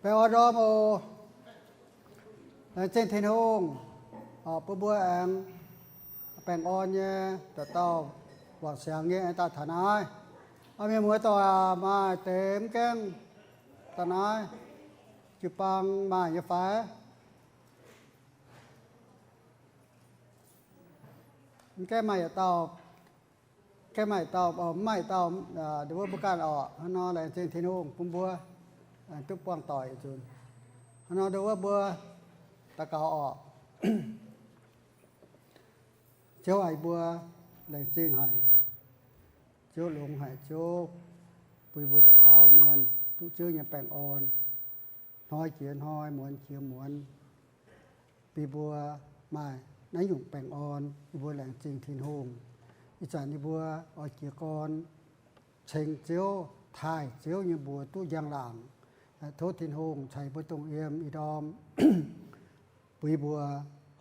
Baengh orn ndorm oc. Laengz zingh Tin-Hungh, bun mbuo aengx baengh orn nyei dauh dauh wangc siangx nyei aengx daaih taux naaiv. Mienh muoz-doic aac, maaih deix mv gaengh daaih naaiv jiu-baang maaih nyei fai? Mv gaengh maaih yietc dauh, gaengh maaih dauh, mv maaih dauh, nduov mbuo ganh orqc. Hnangv nor laengz zingh Tin-Hungh bun mbuo duqv buangh doic nzunc. Hnangv nor nduov mbuo daux gaux orqc. Ziouv aac, yie mbuo laengz zingh haic. Ziouv longx haic, Ziouv bun mbuo dauh dauh mienh duqv Ziouv nyei baengh orn, hnoi jiex hnoi, muonz jiex muonz, bun mbuo maaih naaiv nyungc baengh orn. Yie mbuo laengz zingh Tin-Hungh. Ih zanc yie mbuo oix jiez gorn ceng Ziouv, taaih Ziouv nyei mbuox duqv njang-laangc. Tov Tin-Hungh ceix mbuo dongh yiem ih ndorm, bun yie mbuo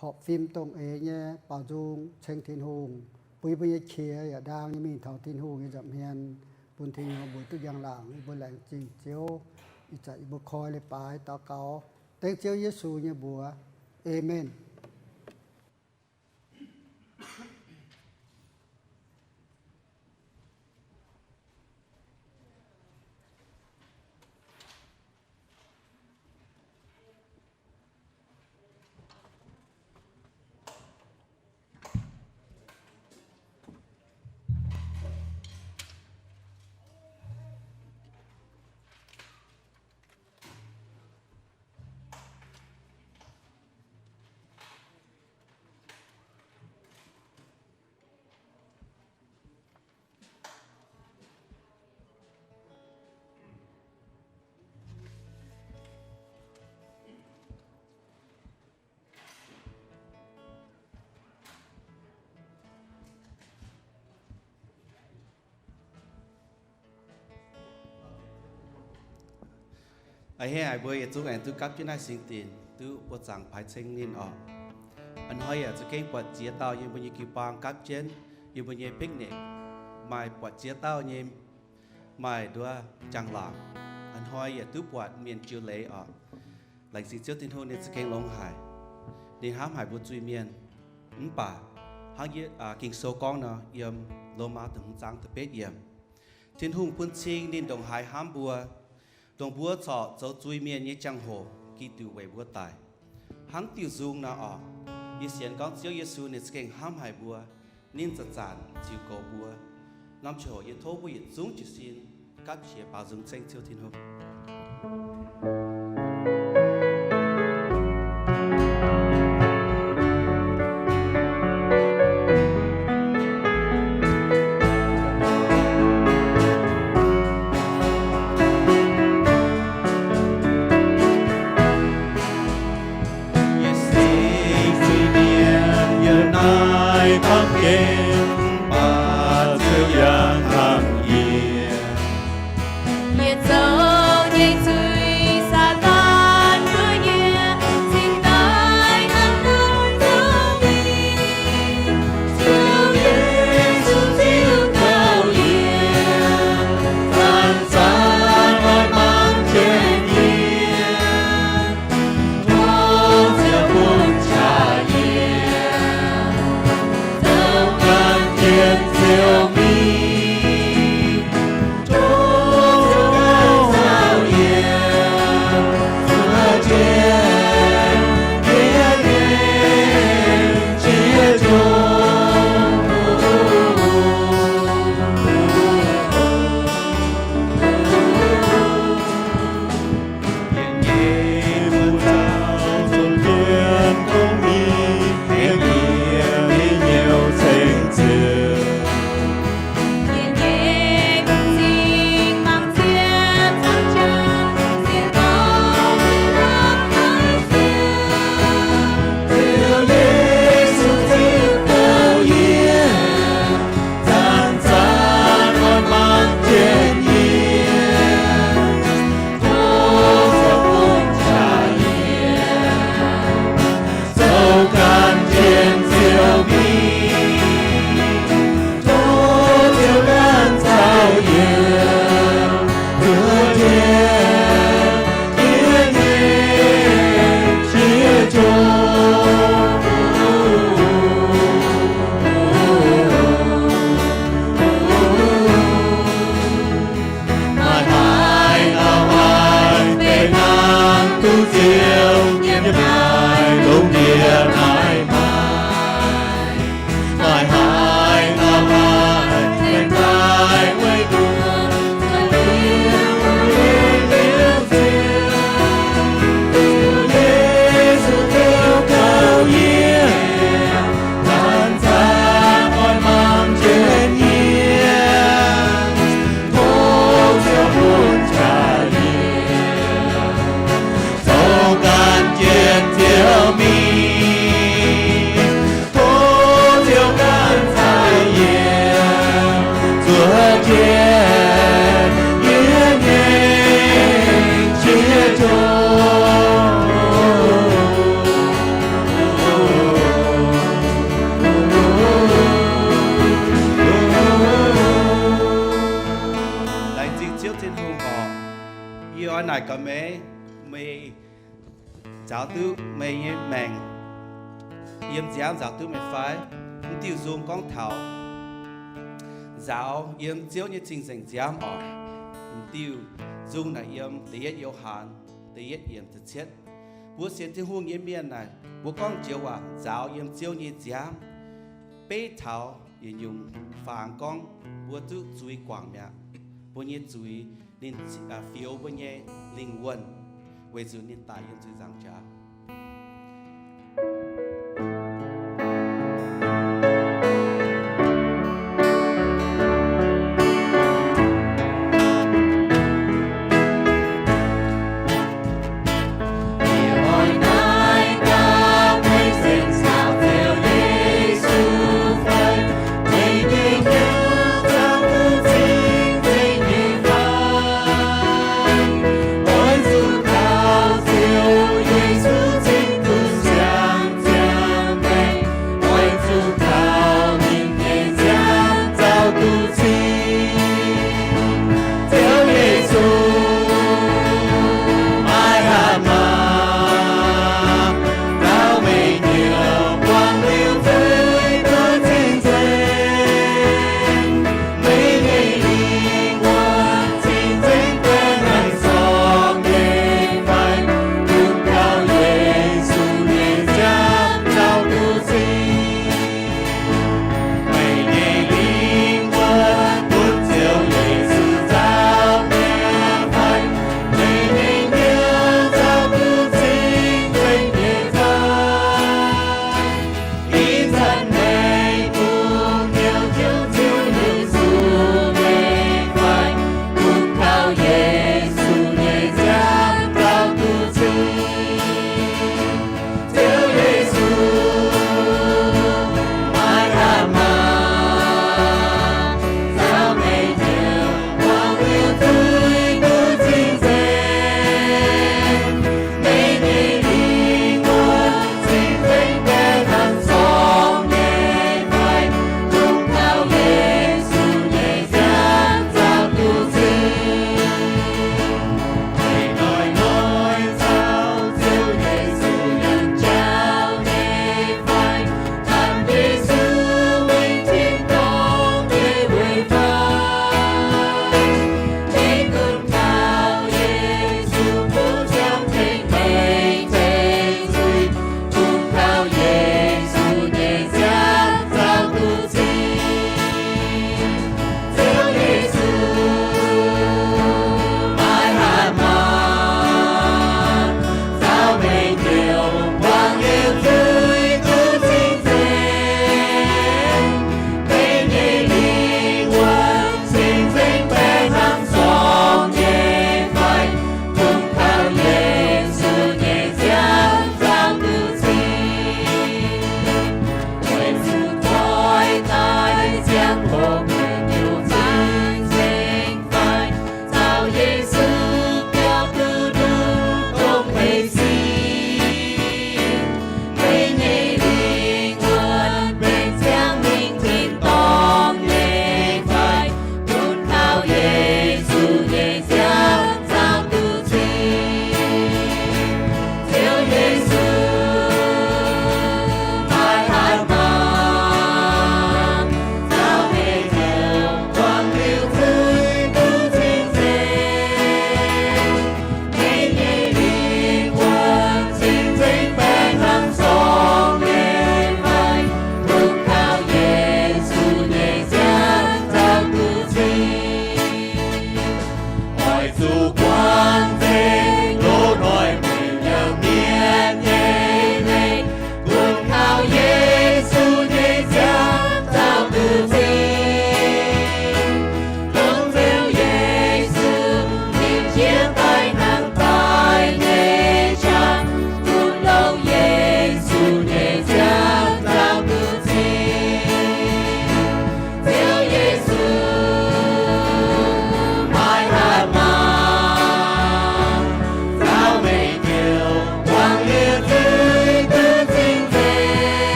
horpc fim dongh eix nyei baaux nzung ceng Tin-Hungh, bun yie mbuo nyei qiex yaac ndaang nyei mingh taux Tin-Hungh nyei nza'hmien, bun Tin-Hungh mbuox duqv njang-laangc. Yie mbuo laengz zingh Ziouv. Ih zanc yie mbuo koi leiz-baaix daux gaux dengv Ziouv Yesu nyei mbuox. Aamen. A'hneiv haic mbuo yietc zungv aengx duqv gapv jienv naaiv singx dinc, duqv buoqc zaangc paaix ceng ninh orqc. A'hnoi yaac za'gengh buatc ziex dauh yiem mbuo nyei jiu-baang gapv jienv yiem mbuo nyei picnic, maaih buatc ziex dauh nyei maaih nduov njang-laangc. A'hnoi yaac duqv buatc mienh jiu leiz orqc. Laengz zingh Ziouv Tin-Hungh, ninh za'gengh longx haic. Ninh hnamv haic mbuo zuiz-mienh. Mv baac hnangv Ging-Sou gorngv nor, yiem Lomaa da'hmz zaang da'betv yiemc, Tin-Hungh bun cing ninh ndongc haaix hnamv mbuo, dongh mbuo corc zoux zuiz-mienh nyei ziangh hoc Giduc weic mbuo daic. Hnangv diuh nzung nor orqc, yie sienx gorngv Ziouv Yesu ninh za'gengh hnamv haic mbuo, ninh zanc-zanc ziux goux mbuo. Norm ziangh hoc yie tov mbuo yietc zungv jiez sin gapv qiex baaux nzung ceng Ziouv Tin-Hungh. Yie singx zuiz-mienh yiem naaiv baamh gen, mv baac Ziouv yaac hnamv yie. Yie zoux Yie naaiv maaih, maaih haaix nor maaih, maaih daaih weic nduqc Yesu, Yesu ziouc gauh yie, zanc-zanc oix mangc jienv yie, tov Ziouv bun jaax yie. Zoux ganh jienv Ziouv mingh, tov Ziouv ganh caux yie zuov jienv yie nyei jiex jauv. Laengz zingh Ziouv Tin-Hungh oc. Yie oix naaic gaax meih, meih nzaaux duqv meih nyei maengc, yiem nziaamv nzaaux duqv meih fai? M'diuh nzung gorngv taux nzaaux yiem Ziouv nyei cing-nzengc nziaamv oc. M'diuh nzung naaic yiem da'yietv Yo^han da'yietv yiemc da'cietv. Mbuo sienx Tin-Hungh nyei mienh naaic, mbuo gorngv joux waac nzaaux yiem Ziouv nyei nziaamv, beiv taux yietc nyungc fangx gorngv mbuo duqv zuiz guangc mi'aqv. Mbuo nyei zuiz ninh fioux mbuo nyei lingh wuonh, weic zuqc ninh daic yiem zuiz nzaangc jaax.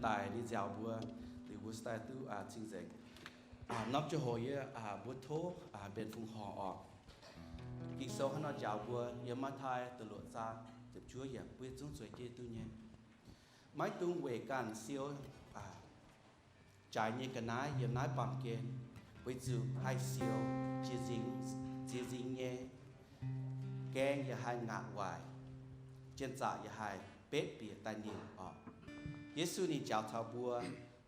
daaih ninh nziaaux mbuo, liuz mbuo se daaih duqv cing-nzengc. Norm ziangh hoc yie mbuo tov mbenc fungx horc orqc. Ging-Sou hnangv nor njaaux mbuo yiem Matv^taai da'luoqc zaang ziepc juov yiemc, mbuo yietc zungv zueiz jienv duqv nyei. Maiv dungx weic ganh siou jaaix nyei ga'naaiv yiem naaiv baamh gen, weic zuqc haih siou ziex nzingx, ziex nzingx nyei gaeng yaac haih ngaatc waaic, jien-zaqc yaac haih betv bieqc daaih ninh orqc. Yesu ninh njaaux taux mbuo,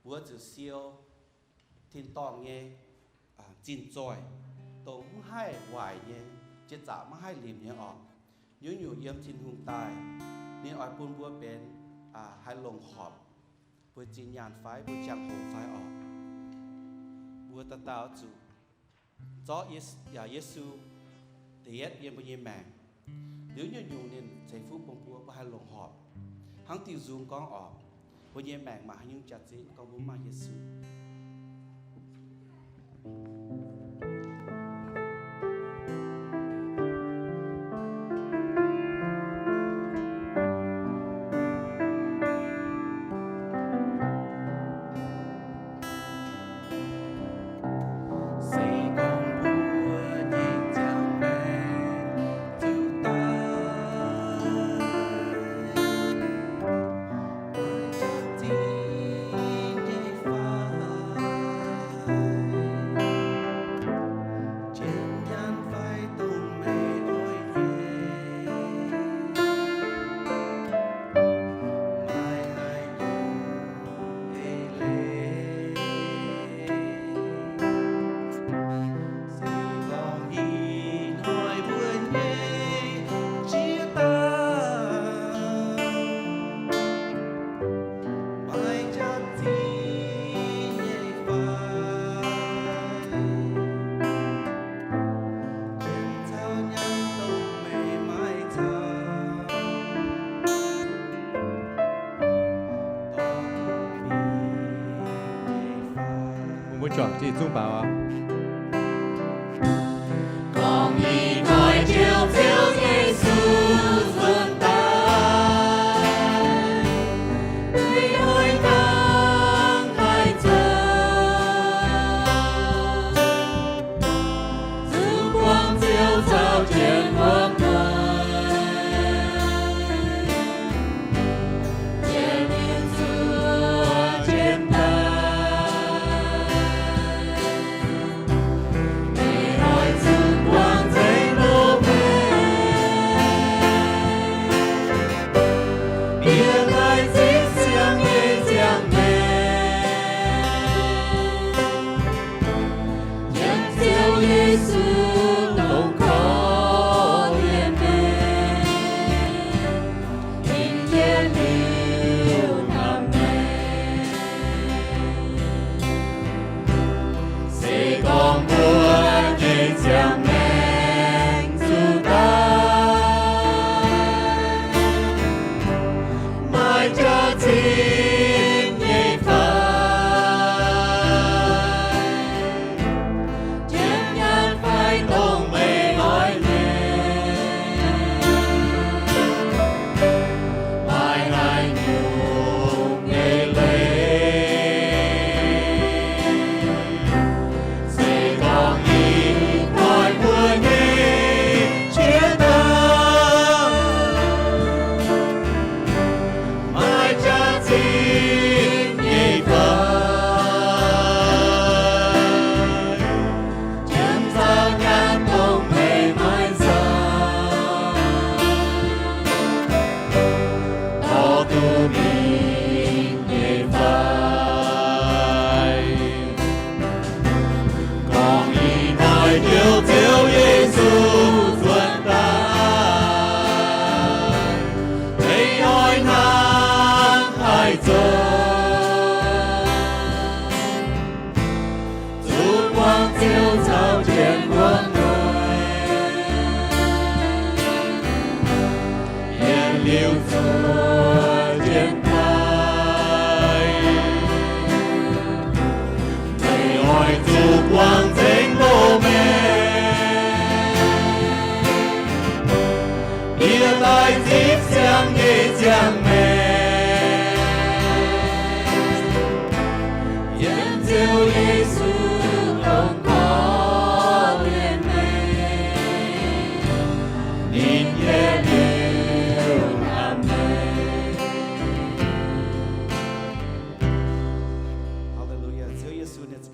mbuo zuqc siou tin-dorngh nyei zinh zoih, dongh mv haih waaic nyei, jien-zaqc maiv haih limc nyei orqc. Nyungc-nyungc yiem Tin-Hungh daaih, ninh oix bun mbuo benx haih longc horpc, mbuo zinh nyaanh fai mbuo ziangh hoc fai orqc. Mbuo dauh dauh zuqc zorqv Yesu, yaac Yesu da'yietv yiem mbuo nyei maengc. Liuz nyungc-nyungc ninh ceix fuqv bun mbuo, mbuo haih longc horpc. Hnangv diuh nzung gorngv orqc, mbuo nyei maengc maaih haaix nyungc jaax-zinh gorngv mbuo maaih Yesu. Se gorngv mbuo nyei ziangh maengc zuqc daaih, maaih jaax-zinh nyei fai? Jiem nyaanh fai dongh meih oix nyei, maaih haaix nyungc eix leiz? Se gorngv ih hnoi mbuo nyei jiex daaih, maaih jaax-zinh nyei fai? Jiem caux nyaanh dongh meih maiv caux, dorh bun mbuo juangc jienv zungv baaux. Gorngv ih hnoi Ziouv, Ziouv Yesu nzuonx daaih, meih oix dangh haih zoux, zuqc buangh Ziouv caux jienv wuom mueiz, yietc liuz zuov jienv daaih. Meih oix zuqc buangh nzengc loz-hnoi, bieqc daaih zipv siang nyei ziangh maengc, yiem Ziouv Yesu dongh korv-lienh mengh, ninh yietc liuz hnamv meih. Se gorngv mbuo nyei ziangh maengc zuqc daaih, maaih jaax-zinh nyei fai? Jiem nyaanh fai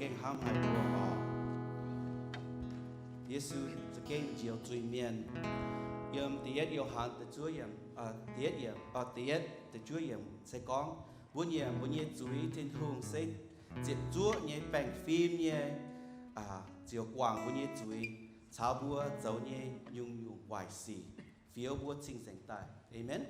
gengh hnamv haic mbuo oc. Yesu za'gengh njoux zuiz-mienh. Yiem da'yietv Yo^han da'yietv, da'yietv, da'juov yiemc se gorngv, mbuo nyiemc mbuo nyei zuiz, Tin-Hungh se ziepc zuoqv nyei, baengh fim nyei, ziouc guangc mbuo nyei zuiz, caux mbuo zoux nyei nyungc-nyungc waaic sic, fioux mbuo cing-nzengc daaih. Aamen.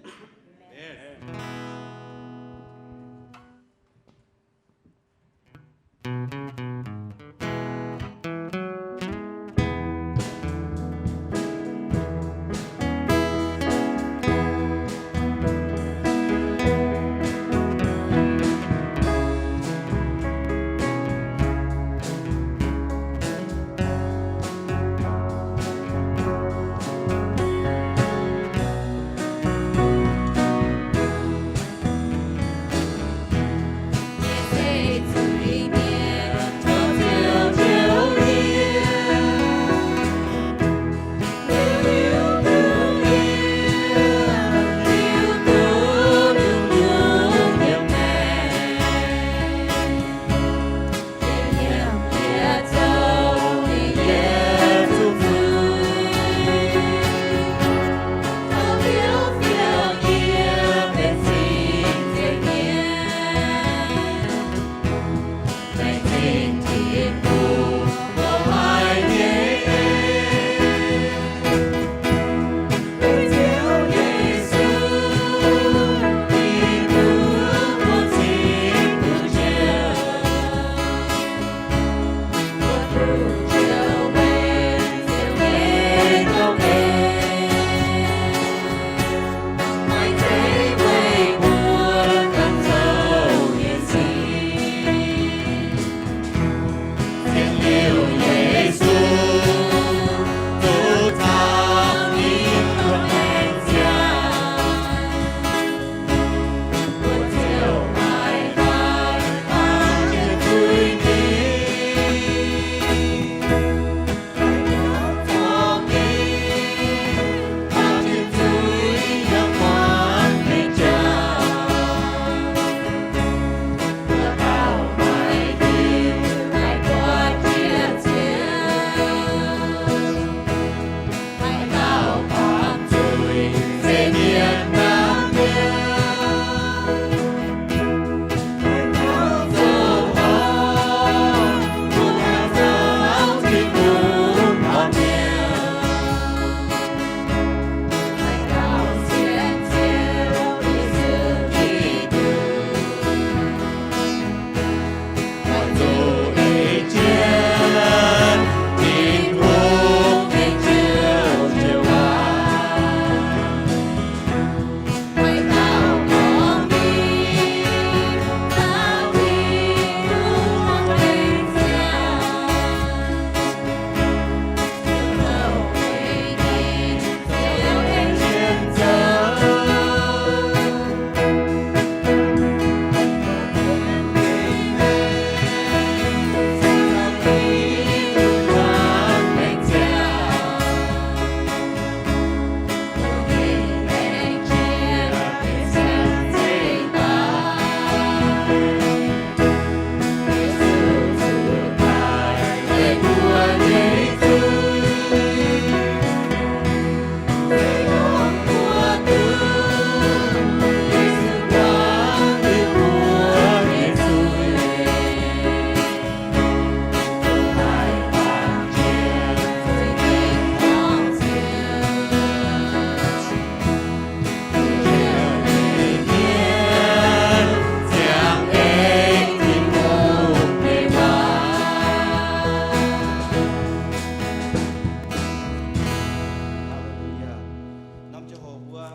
Norm ziangh hoc mbuo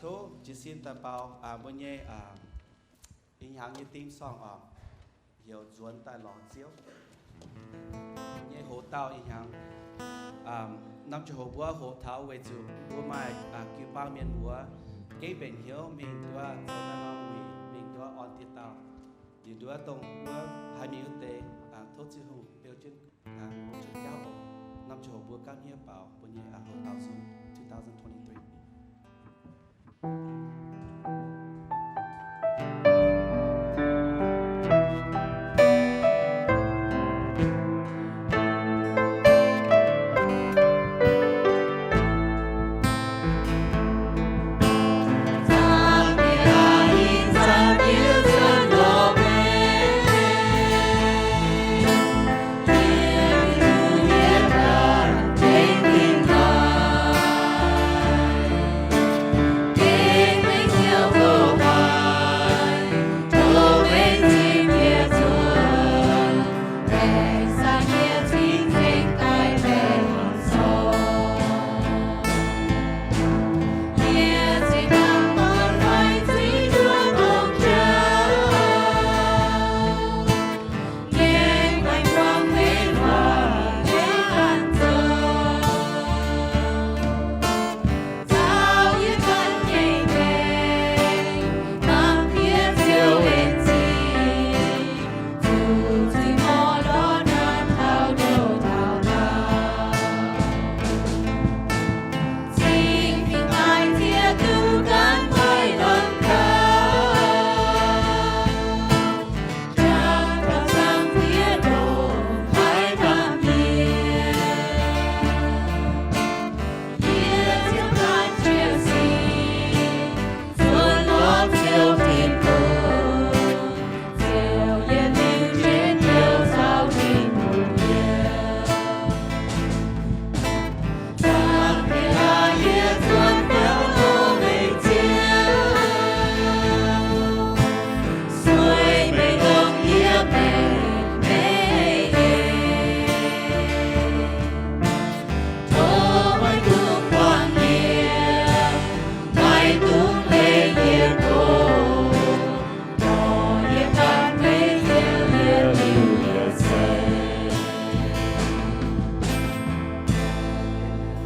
tov jiez sin daaih baaux mbuo nyei ih hnyangx nyei theme song oc, heuc Nzuonx Daaih Lorz Ziouv. Nyei hoc dauh ih hnyangx, norm ziangh hoc mbuo hoqc taux weic zuqc mbuo maaih jiu-baang mienh muoz gengh mbenc hnyouv mingh nduov zoux naaiv norm wuic, mingh nduov orn dieh dauh. Ninh nduov dongh wuov haih mingh wuov deix, tov Tin-Hungh beu jienv, beu jienv jauv oc. Norm ziangh hoc mbuo gapv hniev baaux mbuo nyei hoc dauh Nzuonx two thousand twenty-three.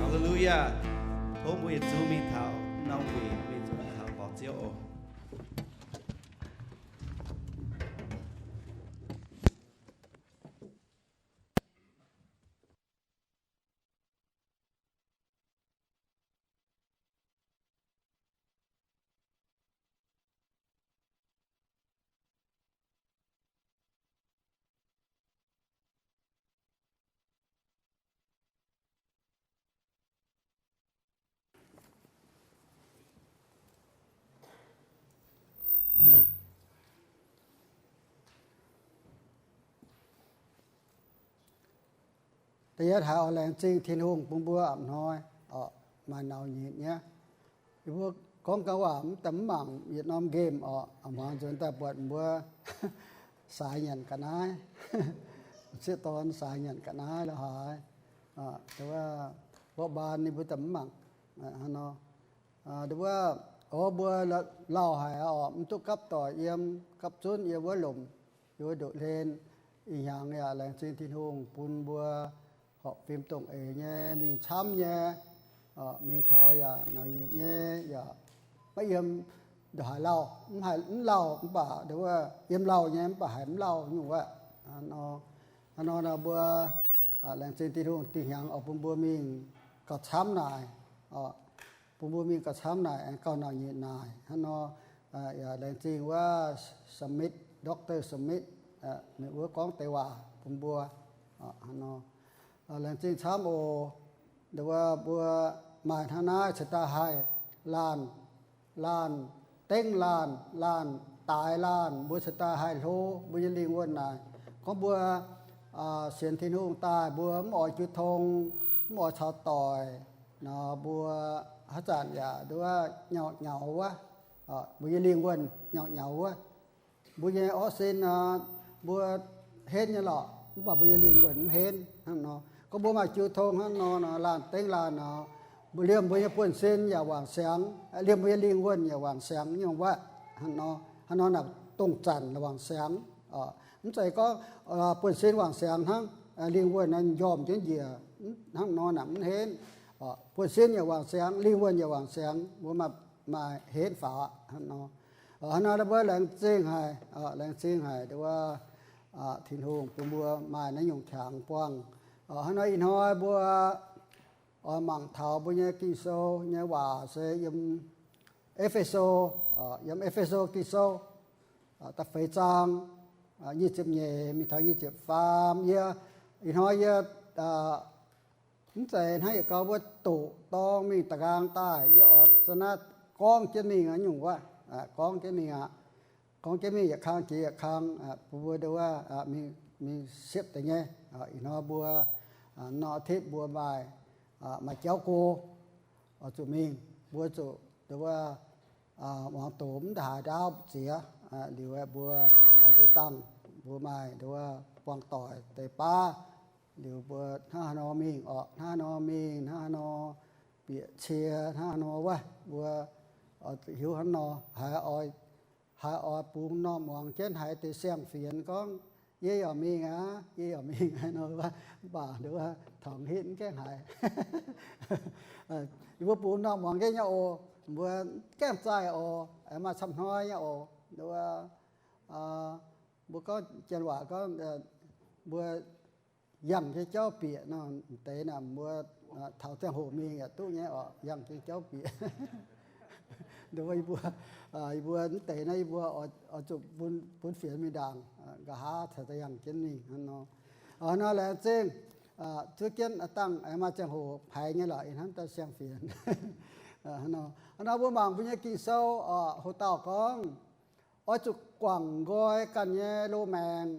Haleluya. Tov mbuo yietc zungv mingh taux norm wuic, mingh zuqc haaix borqc Ziouv oc. Da'yietv haiz oix laengz zingh Tin-Hungh bun mbuo a'hnoi oc, maaih naux nyitc nyei. Yie mbuo gorngv gau waac mv daaih mv mangc yietc norm nqemh oc, a'hmuangx nzuonx daaih buatc mbuo saaix nyanc ga'naaiv, sieqv dorn saaix nyanc ga'naaiv la'haaix. Wuov baan ninh mbuo daaih mv mangc hnangv nor. Wuov, o, mbuo lauh haic oc, mv duqv gapv doic yiem, gapv zunv yiem wuov lomc, yiem wuov ndoqv hlen. Ih hnyangx yaac laengz zingh Tin-Hungh bun mbuo horpc fim dongh eix nyei mingh camv nyei, mingh taux yaac naux nyitc nyei, yaac maiv yiem ndongc haaix lauh, mv haih mv lauh mv baac wuov yiem lauh nyei mv baac haiz mv lauh nyungc wuov. Hnangv nor, mbuo laengz zingh Tin-Hungh dih hnyangx oix bun mbuo mingh gauh camv naaic, bun mbuo mingh gauh camv naaic aengx gauh naux nyitc naaic. Hnangv nor, yaac laengz zingh wuov Smith, Doctor Smith, ninh wuov gorngv deix waac bun mbuo. Hnangv nor, laengz zingh camv oc. Nduov mbuo maaih hnangv naaiv cingx daaih haih laanh, laanh dengv laanh, laanh daaix laanh, mbuo cingx daaih haih hlo mbuo nyei lingh wuonh naaic. Gorngv mbuo sienx Tin-Hungh daaih mbuo mv oix jiu tong, mv oix caux doic nor, mbuo haaix zanc yaac nduov nyauv nyauv wuov, mbuo nyei lingh wuonh nyauv nyauv wuov. Mbuo nyei orv sin nor, mbuo henv nyei lorqc, mv baac mbuo nyei lingh wuonh mv henv hnangv nor. Gorngv mbuo maaih jiu tong hnangv nor nor, laanh dengv laanh nor, mbuo liemh mbuo nyei buonv-sin yaac wangc siangx, liemh mbuo nyei lingh wuonh yaac wangc siangx nyungc wuov. Hnangv nor, hnangv nor naaic dongh zanc wangc siangx. Mv zeiz gorngv buonv-sin wangc siangx hnangv, lingh wuonh njormh jienv njiec, hnangv nor naaic mv henv. Buonv-sin yaac wangc siangx, lingh wuonh yaac wangc siangx, mbuo maaih, maaih henv faaux aqv hnangv nor. Hnangv nor mbuo laengz zingh haic, laengz zingh haic nduov Tin-Hungh bun mbuo maaih naaiv nyungc qangx buangh. Hnangv nor ih hnoi mbuo oix mangc taux mbuo nyei Ging-Sou nyei waac se yiem E^fe^so, yiem E^fe^so Ging-Sou da'feix zaang, nyic ziepc nyeic mingh taux nyic ziepc faam. Yie, ih hnoi yie mv zeiz hnangv yietc gau wuov doqc dorng mingh da'nqaang daaih, yie oix za'naaiv gorngv jienv mingh nyungc wuov, gorngv jienv mingh aqv. Gorngv jienv mingh yietc kang jiex yietc kang, bun mbuo nduov mingh siepv deix nyei. Ih hnoi mbuo nor tipv mbuo maaih, maaih jauv go, oix zuqc mingh, mbuo zuqc nduov muangx doqc mv da'haaix ndaauv ziex, liuz mbuo deix dangh mbuo maaih nduov buangh doic deix baav, liuz mbuo hnangv haaix nor mingh orqc, hnangv haaix nor mingh, hnangv haaix nor bieqc cie, hnangv haaix nor wuov, mbuo oix zuqc hiuv hnangv nor. Haiz oix, haiz oix bungx norm muangx jienv haiz deix siang-fienx gorngv, yie yaac mingh aqv, yie yaac mingh aqv nor, mv baac nduov tongx hitv mv gaengh haiz. Yie mbuo bungx norm muangx jienv nyei oc, mbuo gaengh zaih oc, maaih camv hnoi nyei oc, nduov mbuo gorngv janx waac gorngv, mbuo yangh jienv jauv bieqc nor, m'deix naaic mbuo taux ziangh hoc mingh yaac duqv nyei oc, yangh jienv jauv bieqc. Nduov yie mbuo, yie mbuo m'deix naaiv yie mbuo oix zuqc bun fienx mingh ndaangc, nqa'haav caux daaih yangh jienv mingh hnangv nor. Nor laengz zingh zuov jienv aav dangh maaih ziangh hoc paaix nyei lorqc, ih hnamv daaih siang-fienx. Hnangv nor mbuo mangc mbuo nyei Ging-Sou oc, hoc dauh gorngv, oix zuqc guangc nqoi ganh nyei loz-maengc.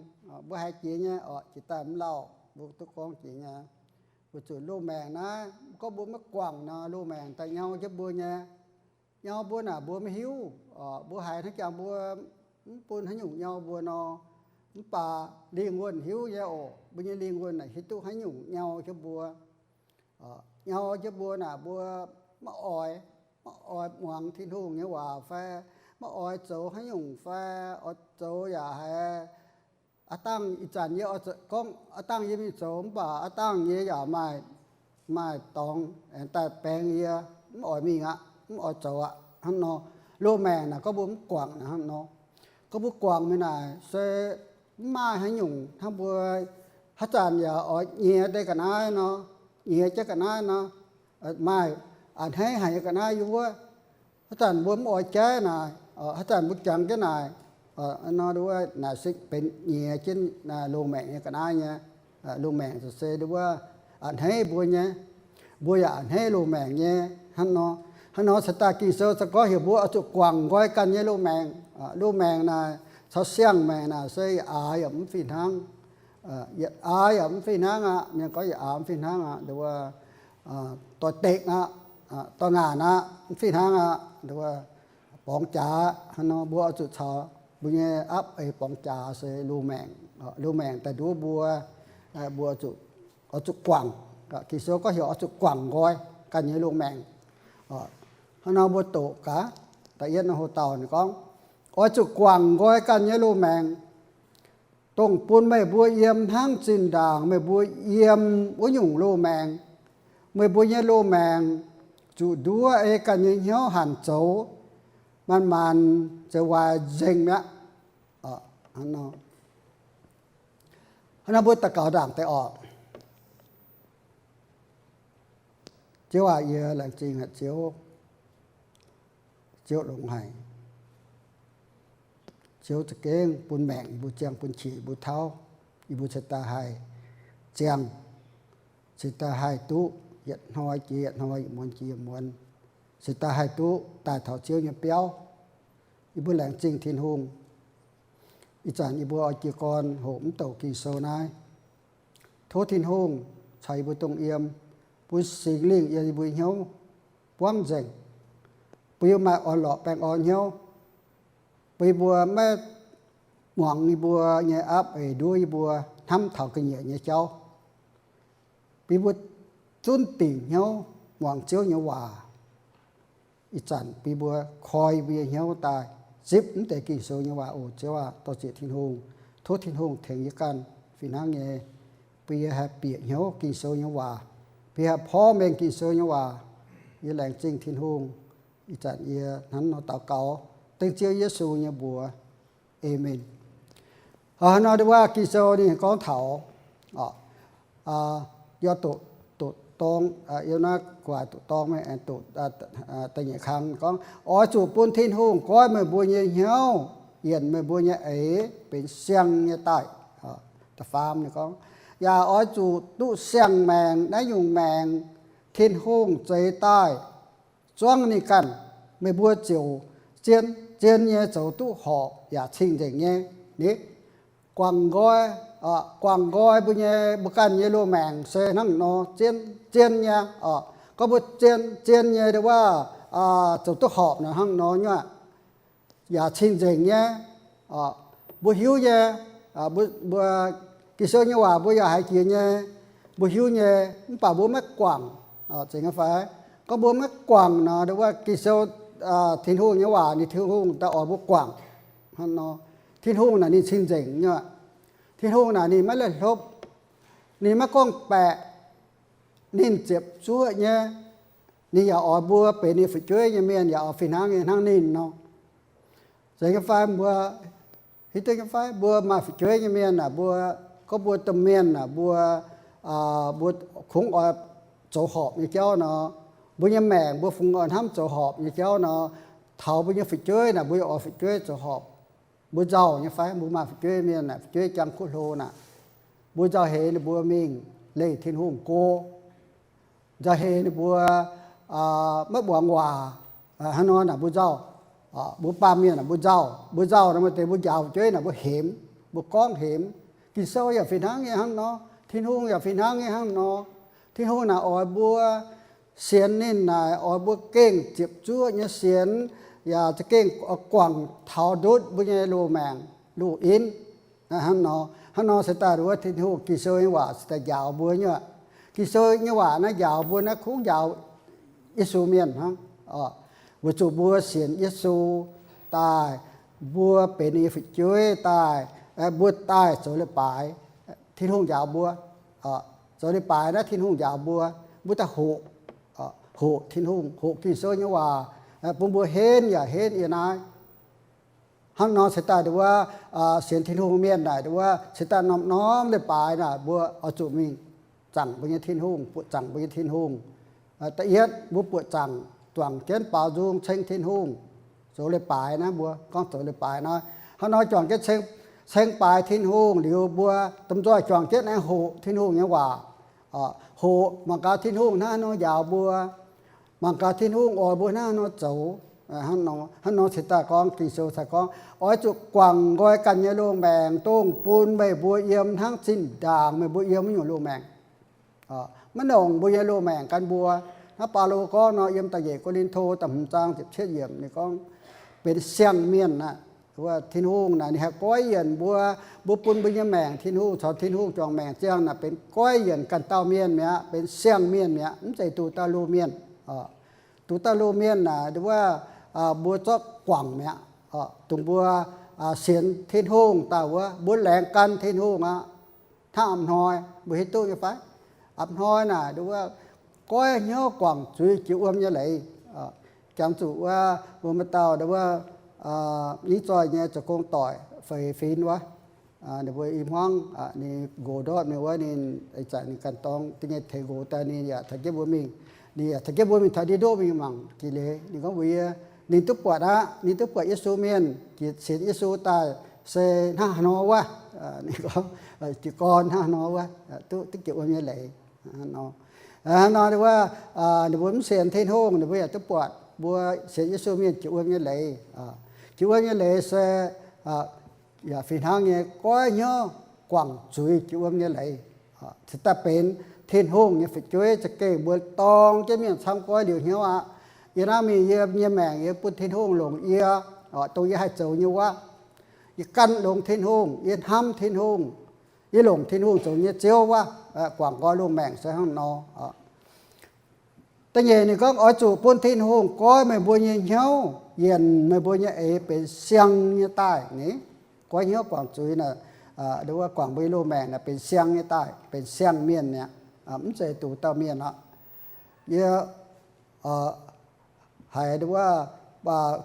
Mbuo haiz jiex nyei oc, jiex daaih mv lauh mbuo duqv gorngv jiex nyei. Weic zuqc loz-maengc naaiv gorngv mbuo maiv guangc nor, loz-maengc daaih nyau jienv mbuo nyei, nyau mbuo naaic mbuo maiv hiuv. Mbuo haiz hnangv jangx mbuo mv bun haaix nyungc nyau mbuo nor, mv baac lingh wuonh hiuv nyei oc. Mbuo nyei lingh wuonh naaic hiuv duqv haaix nyungc nyau jienv mbuo. Nyau jienv mbuo naaic mbuo maiv oix, maiv oix muangx Tin-Hungh nyei waac fai maiv oix zoux haaix nyungc fai oix zoux yaac haiz aav dangh ih zanc yie gorngv aav dangh yie mingh zoux mv baac aav dangh yie yaac maaih, maaih dorngx aengx daaih baeng yie, mv oix mingh aqv, mv oix zoux aqv hnangv nor. Loz-maengc naaic gorngv mbuo mv guangc naaic hnangv nor. Gorngv mbuo guangc mingh naaic se mv maaih haaix nyungc hnangv mbuo haaix zanc yaac oix nyiex deix ga'naaiv nor, nyiex jienv ga'naaiv nor, maaih a'hneiv haic nyei ga'naaiv yiem wuov. Haaix zanc mbuo mv oix jaiv naaic, haaix zanc mbuo jangx jienv naaic, nor wuov naaic se benx nyiex jienv loz-maengc nyei ga'naaiv nyei. Loz-maengc se wuov a'hneiv mbuo nyei, mbuo yaac a'hneiv loz-maengc nyei hnangv nor. Hnangv nor cingx daaih Ging-Sou se gorngv heuc mbuo oix zuqc guangc nqoi ganh nyei loz-maengc. Loz-maengc naaic caux siang-maengc naaic se yietc aax yaac mv fih hnangv. Yietc aax yaac mv fih hnangv aqv. Mienh gorngv yietc aax mv fih hnangv aqv, nduov doix-dekc aqv, doix-ngaanc aqv, mv fih hnangv aqv, nduov borngz jaax aqv. Hnangv nor mbuo oix zuqc caux mbuo nyei apv eix borngz jaax se loz-maengc. Loz-maengc daaih nduov mbuo, mbuo oix zuqc guangc. Ging-Sou gorngv heuc oix zuqc guangc nqoi ganh nyei loz-maengc. Hnangv nor mbuo doqc gaax, da'yietv nor hoc dauh ninh gorngv, oix zuqc guangc nqoi ganh nyei loz-maengc, dongh bun meih mbuo yiem hnangv zinh ndaangc meih mbuo yiem wuov nyungc loz-maengc. Meih mbuo nyei loz-maengc zuqc nduov ei ganh nyei hnyouv hanc zoux, manc-manc zoux waaic nzengc mi'aqv. Hnangv nor mbuo daux gaux ndaangc deix oc. Ziouv aac, yie laengz zingh haic Ziouv. Ziouv longx haic. Ziouv za'gengh bun maengc yie mbuo ziangh, bun qiex yie mbuo tauv, yie mbuo cingx daaih haih ziangh, cingx daaih haih duqv yietc hnoi jiex yietc hnoi, yietc muonz jiex yietc muonz, cingx daaih haih duqv daaih taux Ziouv nyei biauv. Yie mbuo laengz zingh Tin-Hungh. Ih zanc yie mbuo oix jiez gorn hoqc mv douc Ging-Sou naaiv. Tov Tin-Hungh caux yie mbuo dongh yiem, bun Singx Lingh yiem yie mbuo hnyouv buangv nzengc, bun yie maaih orn-lorqc baengh orn hnyouv, bun yie mbuo maiv muangx yie mbuo nyei apv eix nduov yie mbuo hnamv taux ga'nyiec nyei jauv. Bun yie mbuo zunv dingc hnyouv muangx Ziouv nyei waac. Ih zanc bun yie mbuo koi yie mbuo nyei hnyouv daaih zipv mv deix Ging-Sou nyei waac oc. Ziouv aac, dor-ziec Tin-Hungh. Tov Tin-Hungh tengx yie ganh fih hnangv nyei, bun yie haih bieqc hnyouv Ging-Sou nyei waac, bun yie haih porv mengh Ging-Sou nyei waac. Yie laengz zingh Tin-Hungh. Ih zanc yie hnangv nor daux gaux dengv Ziouv Yesu nyei mbuox. Aamen. Hnangv nor wuov Ging-Sou ninh gorngv taux, yie doqc, doqc dorng, yie naaiv gu'nguaaic doqc dorng, doqc da'nyeic kang gorngv, oix zuqc bun Tin-Hungh goiv meih mbuo nyei hnyouv yienc meih mbuo nyei eix benx siang nyei daaih. Da'faam ninh gorngv, yaac oix zuqc duqv siang-maengc naaiv nyungc maengc Tin-Hungh zeix daaih zuangv ninh ganh. Meih mbuo ziouc zien, zien nyei zoux duqv horpc yaac cing-nzengc nyei. Ni, guangc nqoi, guangc nqoi mbuo nyei, mbuo ganh nyei loz-maengc se hnangv nor, zien, zien nyei. Gorngv mbuo zien, zien nyei wuov, zoux duqv horpc nor hnangv nor nyei, yaac cing-nzengc nyei. Mbuo hiuv nyei, mbuo, mbuo Ging-Sou nyei waac mbuo yaac haiz jiex nyei, mbuo hiuv nyei, mv baac mbuo maiv guangc. Zeiz nyei fai? Gorngv mbuo maiv guangc nor, wuov Ging-Sou, Tin-Hungh nyei waac, ninh Tin-Hungh daaih oix mbuo guangc. Hnangv nor, Tin-Hungh naaic ninh cing-nzengc nyei. Tin-Hungh naaic ninh maiv leih hlopv, ninh maiv gorngv-baeqc, ninh ziepc zuoqv nyei. Ninh yaac oix mbuo benx ninh fu'jueiv nyei mienh yaac oix fih hnangv nyei hnangv ninh nor. Zeiz nyei fai mbuo Hiuv duqv nyei fai? Mbuo maaih fu'jueiv nyei mienh aah, mbuo gorngv mbuo domh mienh aah, mbuo, mbuo kungx oix zoux horpc nyei jauv nor, mbuo nyei maengc mbuo fungx oix hnamv zoux horpc nyei jauv nor, taux mbuo nyei fu'jueiv naaic, mbuo yaac oix fu'jueiv zoux horpc. Mbuo nzauh nyei fai? Mbuo maaih fu'jueiv mienh aah, fu'jueiv jangx kuv hlo naaic, mbuo nzauh heix ninh mbuo mingh leih Tin-Hungh go, nzauh heix ninh mbuo maiv muangx waac. Hnangv nor naaic mbuo nzauh, mbuo baamh mienh aah, mbuo nzauh, mbuo nzauh nor maaih deix mbuo njaaux fu'jueiv naaic mbuo hemx, mbuo gorngv hemx. Ging-Sou yaac fih hnangv nyei hnangv nor, Tin-Hungh yaac fih hnangv nyei hnangv nor. Tin-Hungh naaic oix mbuo sienx ninh naaic, oix mbuo gengh ziepc zuoqv nyei sienx, yaac za'gengh guangc taux ndutv mbuo nyei loz-maengc, loz-inv. Hnangv nor, hnangv nor se daaih wuov Tin-Hungh Ging-Sou nyei waac se daaih njaaux mbuo nyei. Ging-Sou nyei waac naaiv njaaux mbuo naaiv kungx njaaux Yesu mienh hnangv. Weic zuqc mbuo sienx Yesu daaih, mbuo benx ninh nyei fu'jueiv daaih, mbuo daaih zoux leiz-baaix, Tin-Hungh njaaux mbuo. Zoux leiz-baaix naaiv Tin-Hungh njaaux mbuo, mbuo daaih hoqc, hoqc Tin-Hungh, hoqc Ging-Sou nyei waac, bun mbuo henv yaac henv yiem naaiv. Hnangv nor se daaih wuov, sienx Tin-Hungh mienh naaic wuov se daaih norm-norm leiz-baaix naaic mbuo oix zuqc mingh zaangc mbuo nyei Tin-Hungh, buoqc zaangc mbuo nyei Tin-Hungh. Da'yietv mbuo buoqc zaangc, juangc jienv baaux nzung ceng Tin-Hungh. Zoux leiz-baaix naaiv mbuo gorngv zoux leiz-baaix naaiv, hnangv nor juangc jienv ceng, ceng baaix Tin-Hungh liuz, mbuo domh nzoih juangc jienv aengx hoqc Tin-Hungh nyei waac. Hoqc mangc gaax Tin-Hungh hnangv haaix nor njaaux mbuo, mangc gaax Tin-Hungh oix mbuo hnangv haaix nor zoux. Hnangv nor cingx daaih gorngv, Ging-Sou cingx gorngv, oix zuqc guangc nqoi ganh nyei loz-maengc, dongh bun meih mbuo yiem hnangv zinh ndaangc meih mbuo yiem wuov nyungc loz-maengc. Maiv nongc mbuo nyei loz-maengc gan mbuo. Hnangv Baulo gorngv nor, yiem da'nyeic Ko^lin^to da'hmz zaang ziepc cietv yiemc ninh gorngv, benx siang-mienh aqv. Wuov Tin-Hungh naaic ninh haih goiv yienc mbuo, mbuo bun mbuo nyei maengc Tin-Hungh, caux Tin-Hungh juangc maengc ziangh naaic benx goiv yienc ganh dauh mienh mi'aqv, benx siang-mienh mi'aqv, mv zeiz duqv dauh loz-mienh. Duqv dauh loz-mienh naaic wuov, mbuo zorqv guangc mi'aqv. Dongh mbuo sienx Tin-Hungh daaih wuov, mbuo laengz gan Tin-Hungh aqv. Hnangv a'hnoi mbuo hiuv duqv nyei fai? A'hnoi naaic wuov, goiv hnyouv guangc zuiz jiex wuom nyei leiz. Jangx zuqc wuov, mbuo maaih dauh wuov, nyei zoih nyei zoux gong doic, feix fin wuov, ninh mbuo i hmuangv ninh nqox ndortv mingh wuov, ninh ih zanc ninh ganh dorng da'nyeic tengx nqox daaih, ninh yaac taux jienv mbuo mingh, ninh yaac taux jienv mbuo mingh taux ndiev ndoqv mingh mangc jiex leiz. Ninh gorngv mbuox yie, ninh duqv buatc aqv, ninh duqv buatc Yesu mienh, jiex sienx Yesu daaih se hnangv haaix nor wuov. Ninh gorngv, jiez gorn hnangv haaix nor wuov, duqv, duqv jiex wuom nyei leiz. Hnangv nor wuov, ninh mbuo mv sienx Tin-Hungh, ninh mbuo yaac duqv buatc mbuo sienx Yesu mienh jiex wuom nyei leiz. Jiex wuom nyei leiz se yaac fih hnangv nyei goiv hnyouv guangc zuiz jiex wuom nyei leiz. Se daaih benx Tin-Hungh nyei fu'jueiv za'gengh mbuo dorng jienv mienh camv goiv liuz hnyouv aqv. Yie naaiv mingh yie nyei maengc yie bun Tin-Hungh longc yie, dongh yie haih zoux nyei wuov. Yie ganh longx Tin-Hungh, yie hnamv Tin-Hungh, yie longc Tin-Hungh zoux nyei Ziouv wuov, guangc nqoi loz-maengc se hnangv nor. Da'nyeic ninh gorngv oix zuqc bun Tin-Hungh goiv meih mbuo nyei hnyouv, yienc meih mbuo nyei eix benx siang nyei daaih ni. Goiv hnyouv guangc zuiz naaic, wuov guangc mbuo nyei loz-maengc naaic benx siang nyei daaih, benx siang-mienh mi'aqv, mv zeiz duqv dauh mienh aqv. Yie haiz wuov,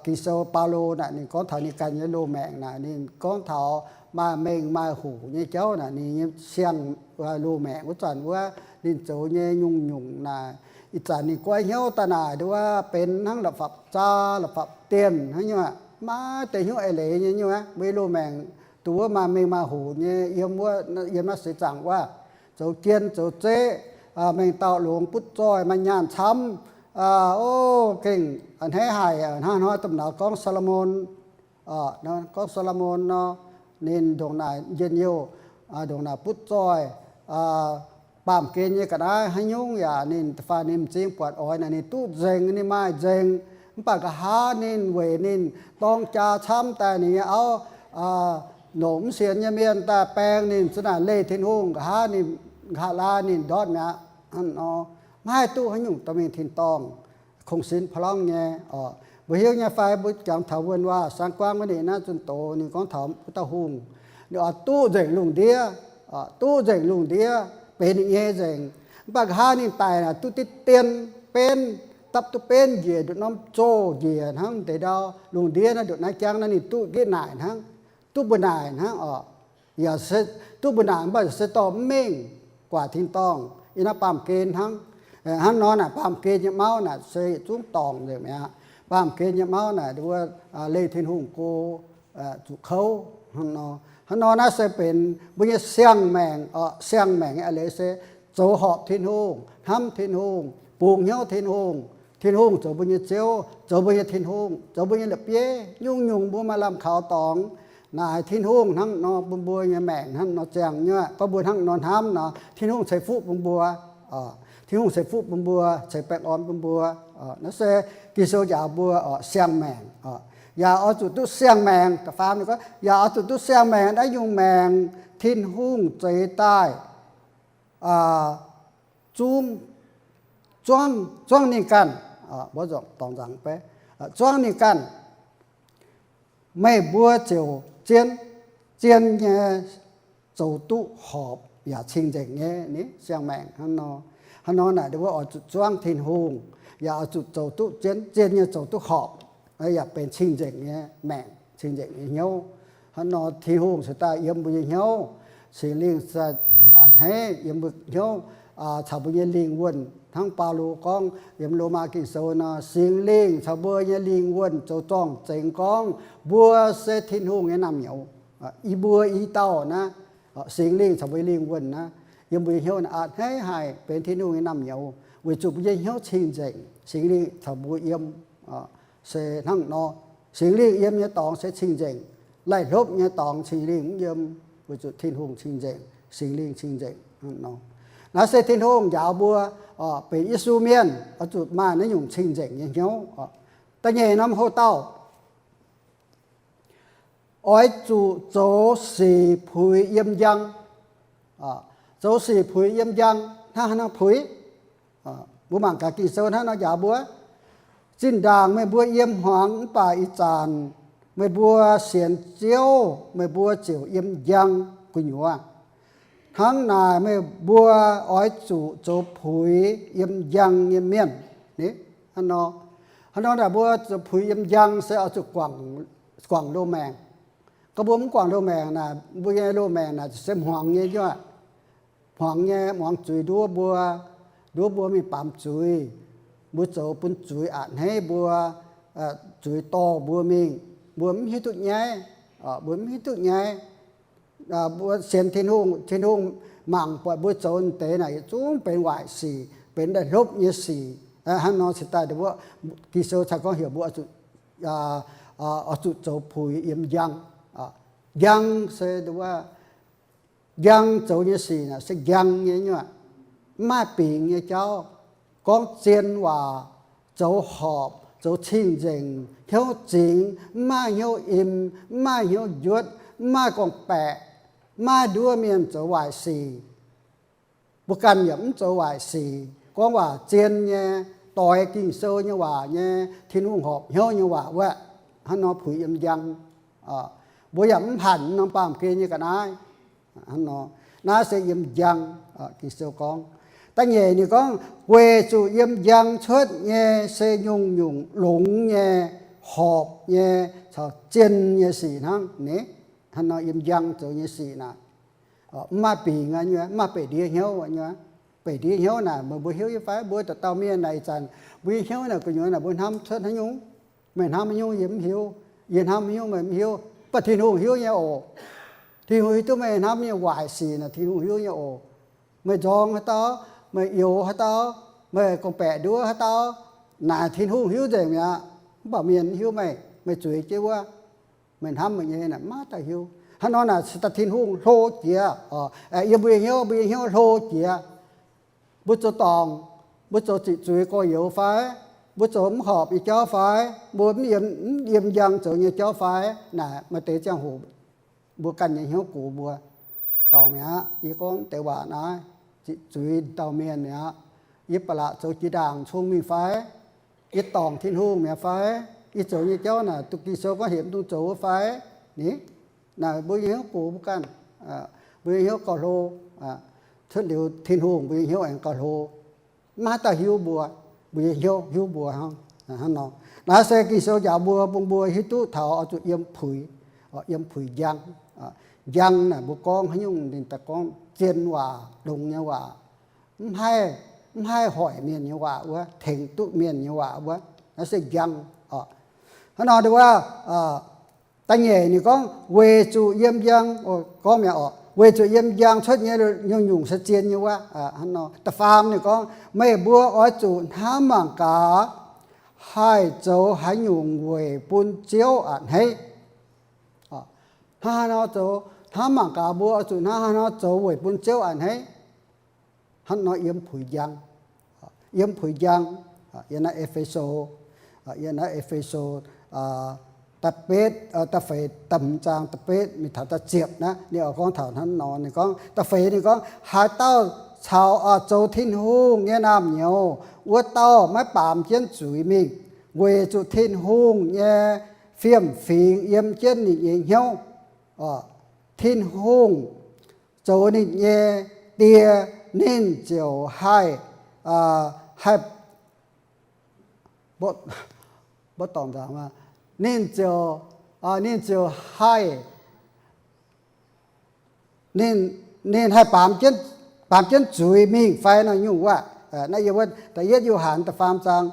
Ging-Sou Baulo naaic ninh gorngv taux ninh ganh nyei loz-maengc naaic, ninh gorngv taux maaih mengh maaih hoc nyei jauv naaic, ninh nyei siang, loz-maengc wuov zanc wuov, ninh zoux nyei nyungc-nyungc naaic, ih zanc ninh goiv hnyouv daaih naaic wuov benx hnangv la'fapv-zaa la'fapv-dienh hnangv nyungc aqv. Maiv deix hnyouv eix leiz nyei nyungc aqv. Mbuo nyei loz-maengc dongh wuov maaih mengh maaih hoc nyei, yiem wuov, yiem naaiv seix zaangc wuov, zoux jien zoux zeqv, mengh dauh longx butv zoih, maaih nyaanh camv, o, gengh a'hneiv haic. Hnangv hnoi domh nauz gorngv Saa^lo^morn, gorngv Saa^lo^morn nor, ninh ndongc naaic njien-youh, ndongc naaic butv zoih, baamh gen nyei ga'naaiv haaix nyungc yaac ninh da'faanh ninh m'zing buatc oix naaic ninh duqv nzengc, ninh maaih nzengc. Mv baac nqa'haav ninh weic ninh dorng jaa camv daaih ninh nyei auv longc mv sienx nyei mienh daaih baeng ninh, za'naaic leih Tin-Hungh, nqa'haav ninh, nqa'haav laai ninh ndortv mi'aqv. Hnangv nor, maiv haih duqv haaix nyungc dorh mingh tin-dorngh, kungx-sin pa'lorngh nyei oc. Mbuo hiuv nyei fai? Mbuo jangx taux wuonh waac, Saeng-Guangv wuov ninh naaiv zunh doz ninh gorngv taux wuov dauh hungh, ninh oix duqv nzengc lungh ndiev, duqv nzengc lungh ndiev, benx ninh nyei nzengc. Mv baac nqa'haav ninh daic naaic duqv diqv dien benv, dapv duqv benv njiec nduqc norm zoh njiec hnangv deix ndau. Lungh ndiev naaiv nduqc naaiv jangv naaiv ninh duqv njiec naaic hnangv. duqv mbuo naaic hnangv oc. Yaac se duqv mbuo naaic, mv baac se dorh mv mengh guaax tin-dorngh, yiem naaiv baamh gen hnangv. Hnangv nor naaic, baamh gen nyei mauv naaic se yietc zungv dorngc nzengc mi'aqv. Baamh gen nyei mauv naaic, wuov leih Tin-Hungh go zuqc kouv hnangv nor. Hnangv nor naaiv se benx mbuo nyei siang-maengc oc. Siang-maengc nyei a'leiz se zoux horpc Tin-Hungh, hnamv Tin-Hungh, bungx hnyouv Tin-Hungh. Tin-Hungh zoux mbuo nyei Ziouv, zoux mbuo nyei Tin-Hungh, zoux mbuo nyei la'bieiv. Nyungc-nyungc mbuo maaih lamh kaux dorngx. Naaic Tin-Hungh hnangv nor bun mbuo nyei maengc hnangv nor ziangh nyuoqc, gorngv mbuo hnangv nor hnamv nor, Tin-Hungh ceix fuqv bun mbuo. Tin-Hungh ceix fuqv bun mbuo, ceix baengh orn bun mbuo. Naaiv se Ging-Sou njaaux mbuo oc, siang-maengc. Yaac oix zuqc duqv siang-maengc, da'faam ninh gorngv, yaac oix zuqc duqv siang-maengc. Naaiv nyungc maengc Tin-Hungh zeix daaih zungv, zuangv, zuangv ninh ganh, mbuo dorngc nzangc, zuangv ninh ganh, meih mbuo ziouc zien, zien nyei zoux duqv horpc yaac cing-nzengc nyei. Ni siang-maengc hnangv nor. Hnangv nor naaic, mbuo oix zuqc zuangv Tin-Hungh, yaac oix zuqc zoux duqv zien, zien nyei zoux duqv horpc, yaac benx cing-nzengc nyei maengc, cing-nzengc nyei hnyouv. Hnangv nor Tin-Hungh cingx daaih yiem mbuo nyei hnyouv. Singx Lingh a'hneiv yiem mbuo hnyouv caux mbuo nyei lingh wuonh. Hnangv Baulo gorngv yiem Lomaa Ging-Sou nor, Singx Lingh caux mbuo nyei lingh wuonh zoux zorng-zengx gorngv mbuo se Tin-Hungh nyei naamh nyouz. Yie mbuo i dauh naaiv, Singx Lingh caux mbuo nyei lingh wuonh naaiv, yiem mbuo nyei hnyouv naaiv a'hneiv haih benx Tin-Hungh nyei naamh nyouz, weic zuqc mbuo nyei hnyouv cing-nzengc, Singx Lingh caux mbuo yiem. Se hnangv nor, Singx Lingh yiem nyei dorngx se cing-nzengc. Laih hlopv nyei dorngx Singx Lingh mv yiem, weic zuqc Tin-Hungh cing-nzengc, Singx Lingh cing-nzengc nor. Naaiv se Tin-Hungh njaaux mbuo benx Yesu mienh oix zuqc maaih naaiv nyungc cing-nzengc nyei hnyouv. Da'nyeic norm houx-dauh, oix zuqc zoux sic puix yiem njang. Zoux sic puix yiem njang. Hnangv haaix nor puix? Mbuo mangc gaax Ging-Sou hnangv nor njaaux mbuo, zinh ndaangc meih mbuo yiem hmuangx mv baac ih zanc meih mbuo sienx Ziouv, meih mbuo ziouc yiem njang gu'nyuoz. Hnangv naaic meih mbuo oix zuqc zoux puix yiem njang nyei mienh. Hnangv nor, hnangv nor naaic mbuo zoux puix yiem njang se oix zuqc guangc loz-maengc. Gorngv mbuo mv guangc loz-maengc naaic, mbuo nyei loz-maengc naaic se hmuangx nyei nyuoqc. Hmuangx nyei, muangx zuiz nduov mbuo, nduov mbuo mingh baamz zuiz. Mbuo zoux bun zuiz a'hneiv mbuo, zuiz dorh mbuo mingh, mbuo mv hiuv duqv nyaiv. Mbuo mv hiuv duqv nyaiv. Mbuo sienx Tin-Hungh, Tin-Hungh mangc buatc mbuo zoux deix naaic yietc zungv benx waaic sic, benx laih hlopv nyei sic. Hnangv nor cingx daaih wuov, Ging-Sou cingx gorngv heuc mbuo oix zuqc zoux puix yiem njang. Njang se wuov, njang zoux nyei sic naaic se njang nyei nyuoqc, mv maaih bingx nyei jauv. Gorngv zien waac, zoux horpc, zoux cing-nzengc, hnyouv zingx, mv maaih hnyouv im, mv maaih hnyouv njuotv, mv maaih gorngv-baeqc, mv maaih nduov mienh zoux waaic sic. Mbuo ganh yaac mv zoux waaic sic, gorngv waac zien nyei, doix Ging-Sou nyei waac nyei, Tin-Hungh horpc hnyouv nyei waac wuov. Hnangv nor puix yiem njang. Mbuo yaac mv hanc norm baamh gen nyei ga'naaiv. Naaiv se yiem njang. Ging-Sou gorngv, da'nyeic ninh gorngv, weic zuqc yiem njang cuotv nyei se nyungc-nyungc longx nyei, horpc nyei, caux zien nyei sic hnangv. Hnangv nor yiem njang zoux nyei sic naaic, mv maaih bingx aqv nyei, mv maaih beic ndiev hnyouv nyei. Beic ndiev hnyouv naaic meih mbuo hiuv nyei fai? Mbuo dauh dauh mienh naaic ih zanc mbuo nyei hnyouv naaic gu'nyuoz naaic mbuo hnamv cuotv haaix nyungc? Meih hnamv haaix nyungc yie mv hiuv, yie hnamv haaix nyungc meih mv hiuv, mv baac Tin-Hungh hiuv nyei oc. Tin-Hungh hiuv duqv meih hnamv nyei waaic sic naaic, Tin-Hungh hiuv nyei oc. Meih nzorng haaix dauh, meih youx haaix dauh, meih gorngv-baeqc nduov haaix dauh, naaic Tin-Hungh hiuv nzengc mi'aqv. Mv baac mienh mv hiuv meih, meih zueiz jienv wuov, meih hnamv meih nyei naaic maiv dauh hiuv. Hnangv nor naaic cingx daaih Tin-Hungh hlo jiex. Yiem mbuo nyei hnyouv, mbuo nyei hnyouv hlo jiex. Mbuo zoux dorngc, mbuo zoux ziqc zuiz gorx-youz fai? Mbuo zoux mv horpc nyei jauv fai? Mbuo mv yiem, mv yiem njang zoux nyei jauv fai? Naaic maaih deix ziangh hoc mbuo ganh nyei hnyouv gox mbuo. Dorngc mi'aqv. Yie gorngv deix waac naaiv, ziqc zuiz dauh mienh mi'aqv. Yie ba'laqc zoux jiex ndaangc cong-mengh fai? Yie dorngc Tin-Hungh mi'aqv fai? Yie zoux nyei jauv naaic duqv Ging-Sou gorngv hepc mv dungx zoux wuov fai? Ni, naaic mbuo nyei hnyouv gox mbuo ganh, mbuo nyei hnyouv gauh hlo. Cuotv liuz Tin-Hungh mbuo nyei hnyouv aengx gauh hlo. Maiv maaih dauh hiuv mbuo, mbuo nyei hnyouv hiuv mbuo hnangv. Hnangv nor, naaiv se Ging-Sou njaaux mbuo, bun mbuo hiuv duqv taux oix zuqc yiem puix. Yiem puix njang. Njang naaic mbuo gorngv haaix nyungc ninh daaih gorngv zien waac, longx nyei waac, mv haih, mv haih hoic mienh nyei waac wuov, tengx duqv mienh nyei waac wuov, naaiv se njang. Hnangv nor wuov, da'nyeic ninh gorngv weic zuqc yiem njang, gorngv mi'aqv oc, weic zuqc yiem njang cuotv nyei nyungc-nyungc se zien nyei wuov. Da'faam ninh gorngv meih mbuo oix zuqc hnamv mangc gaax haih zoux haaix nyungc weic bun Ziouv a'hneiv. Hnangv haaix nor zoux? Hnamv mangc gaax mbuo oix zuqc hnangv haaix nor zoux weic bun Ziouv a'hneiv. Hnangv nor yiem puix njang, yiem puix njang, yiem naaiv E^fe^so, yiem naaiv E^fe^so da'betv, da'feix, da'hmz zaang da'betv mingh taux da'ziepc naaiv, ninh oix gorngv taux hnangv nor. Ninh gorngv da'feix ninh gorngv, haaix dauh caux, zoux Tin-Hungh nyei naamh nyouz, wuov dauh maiv baamz jienv zuiz mingh, weic zuqc Tin-Hungh nyei fiem-fingx yiem jienv ninh nyei hnyouv. Tin-Hungh zoux ninh nyei Die, ninh ziouc haih, haih, mbuo dorngc nzangc, ninh ziouc, ninh ziouc haih, ninh, ninh haih baamz jienv, baamz jienv zuiz mingh fai nor nyungc wuov. Naaiv yiem wuov da'yietv Yo^han da'faam zaang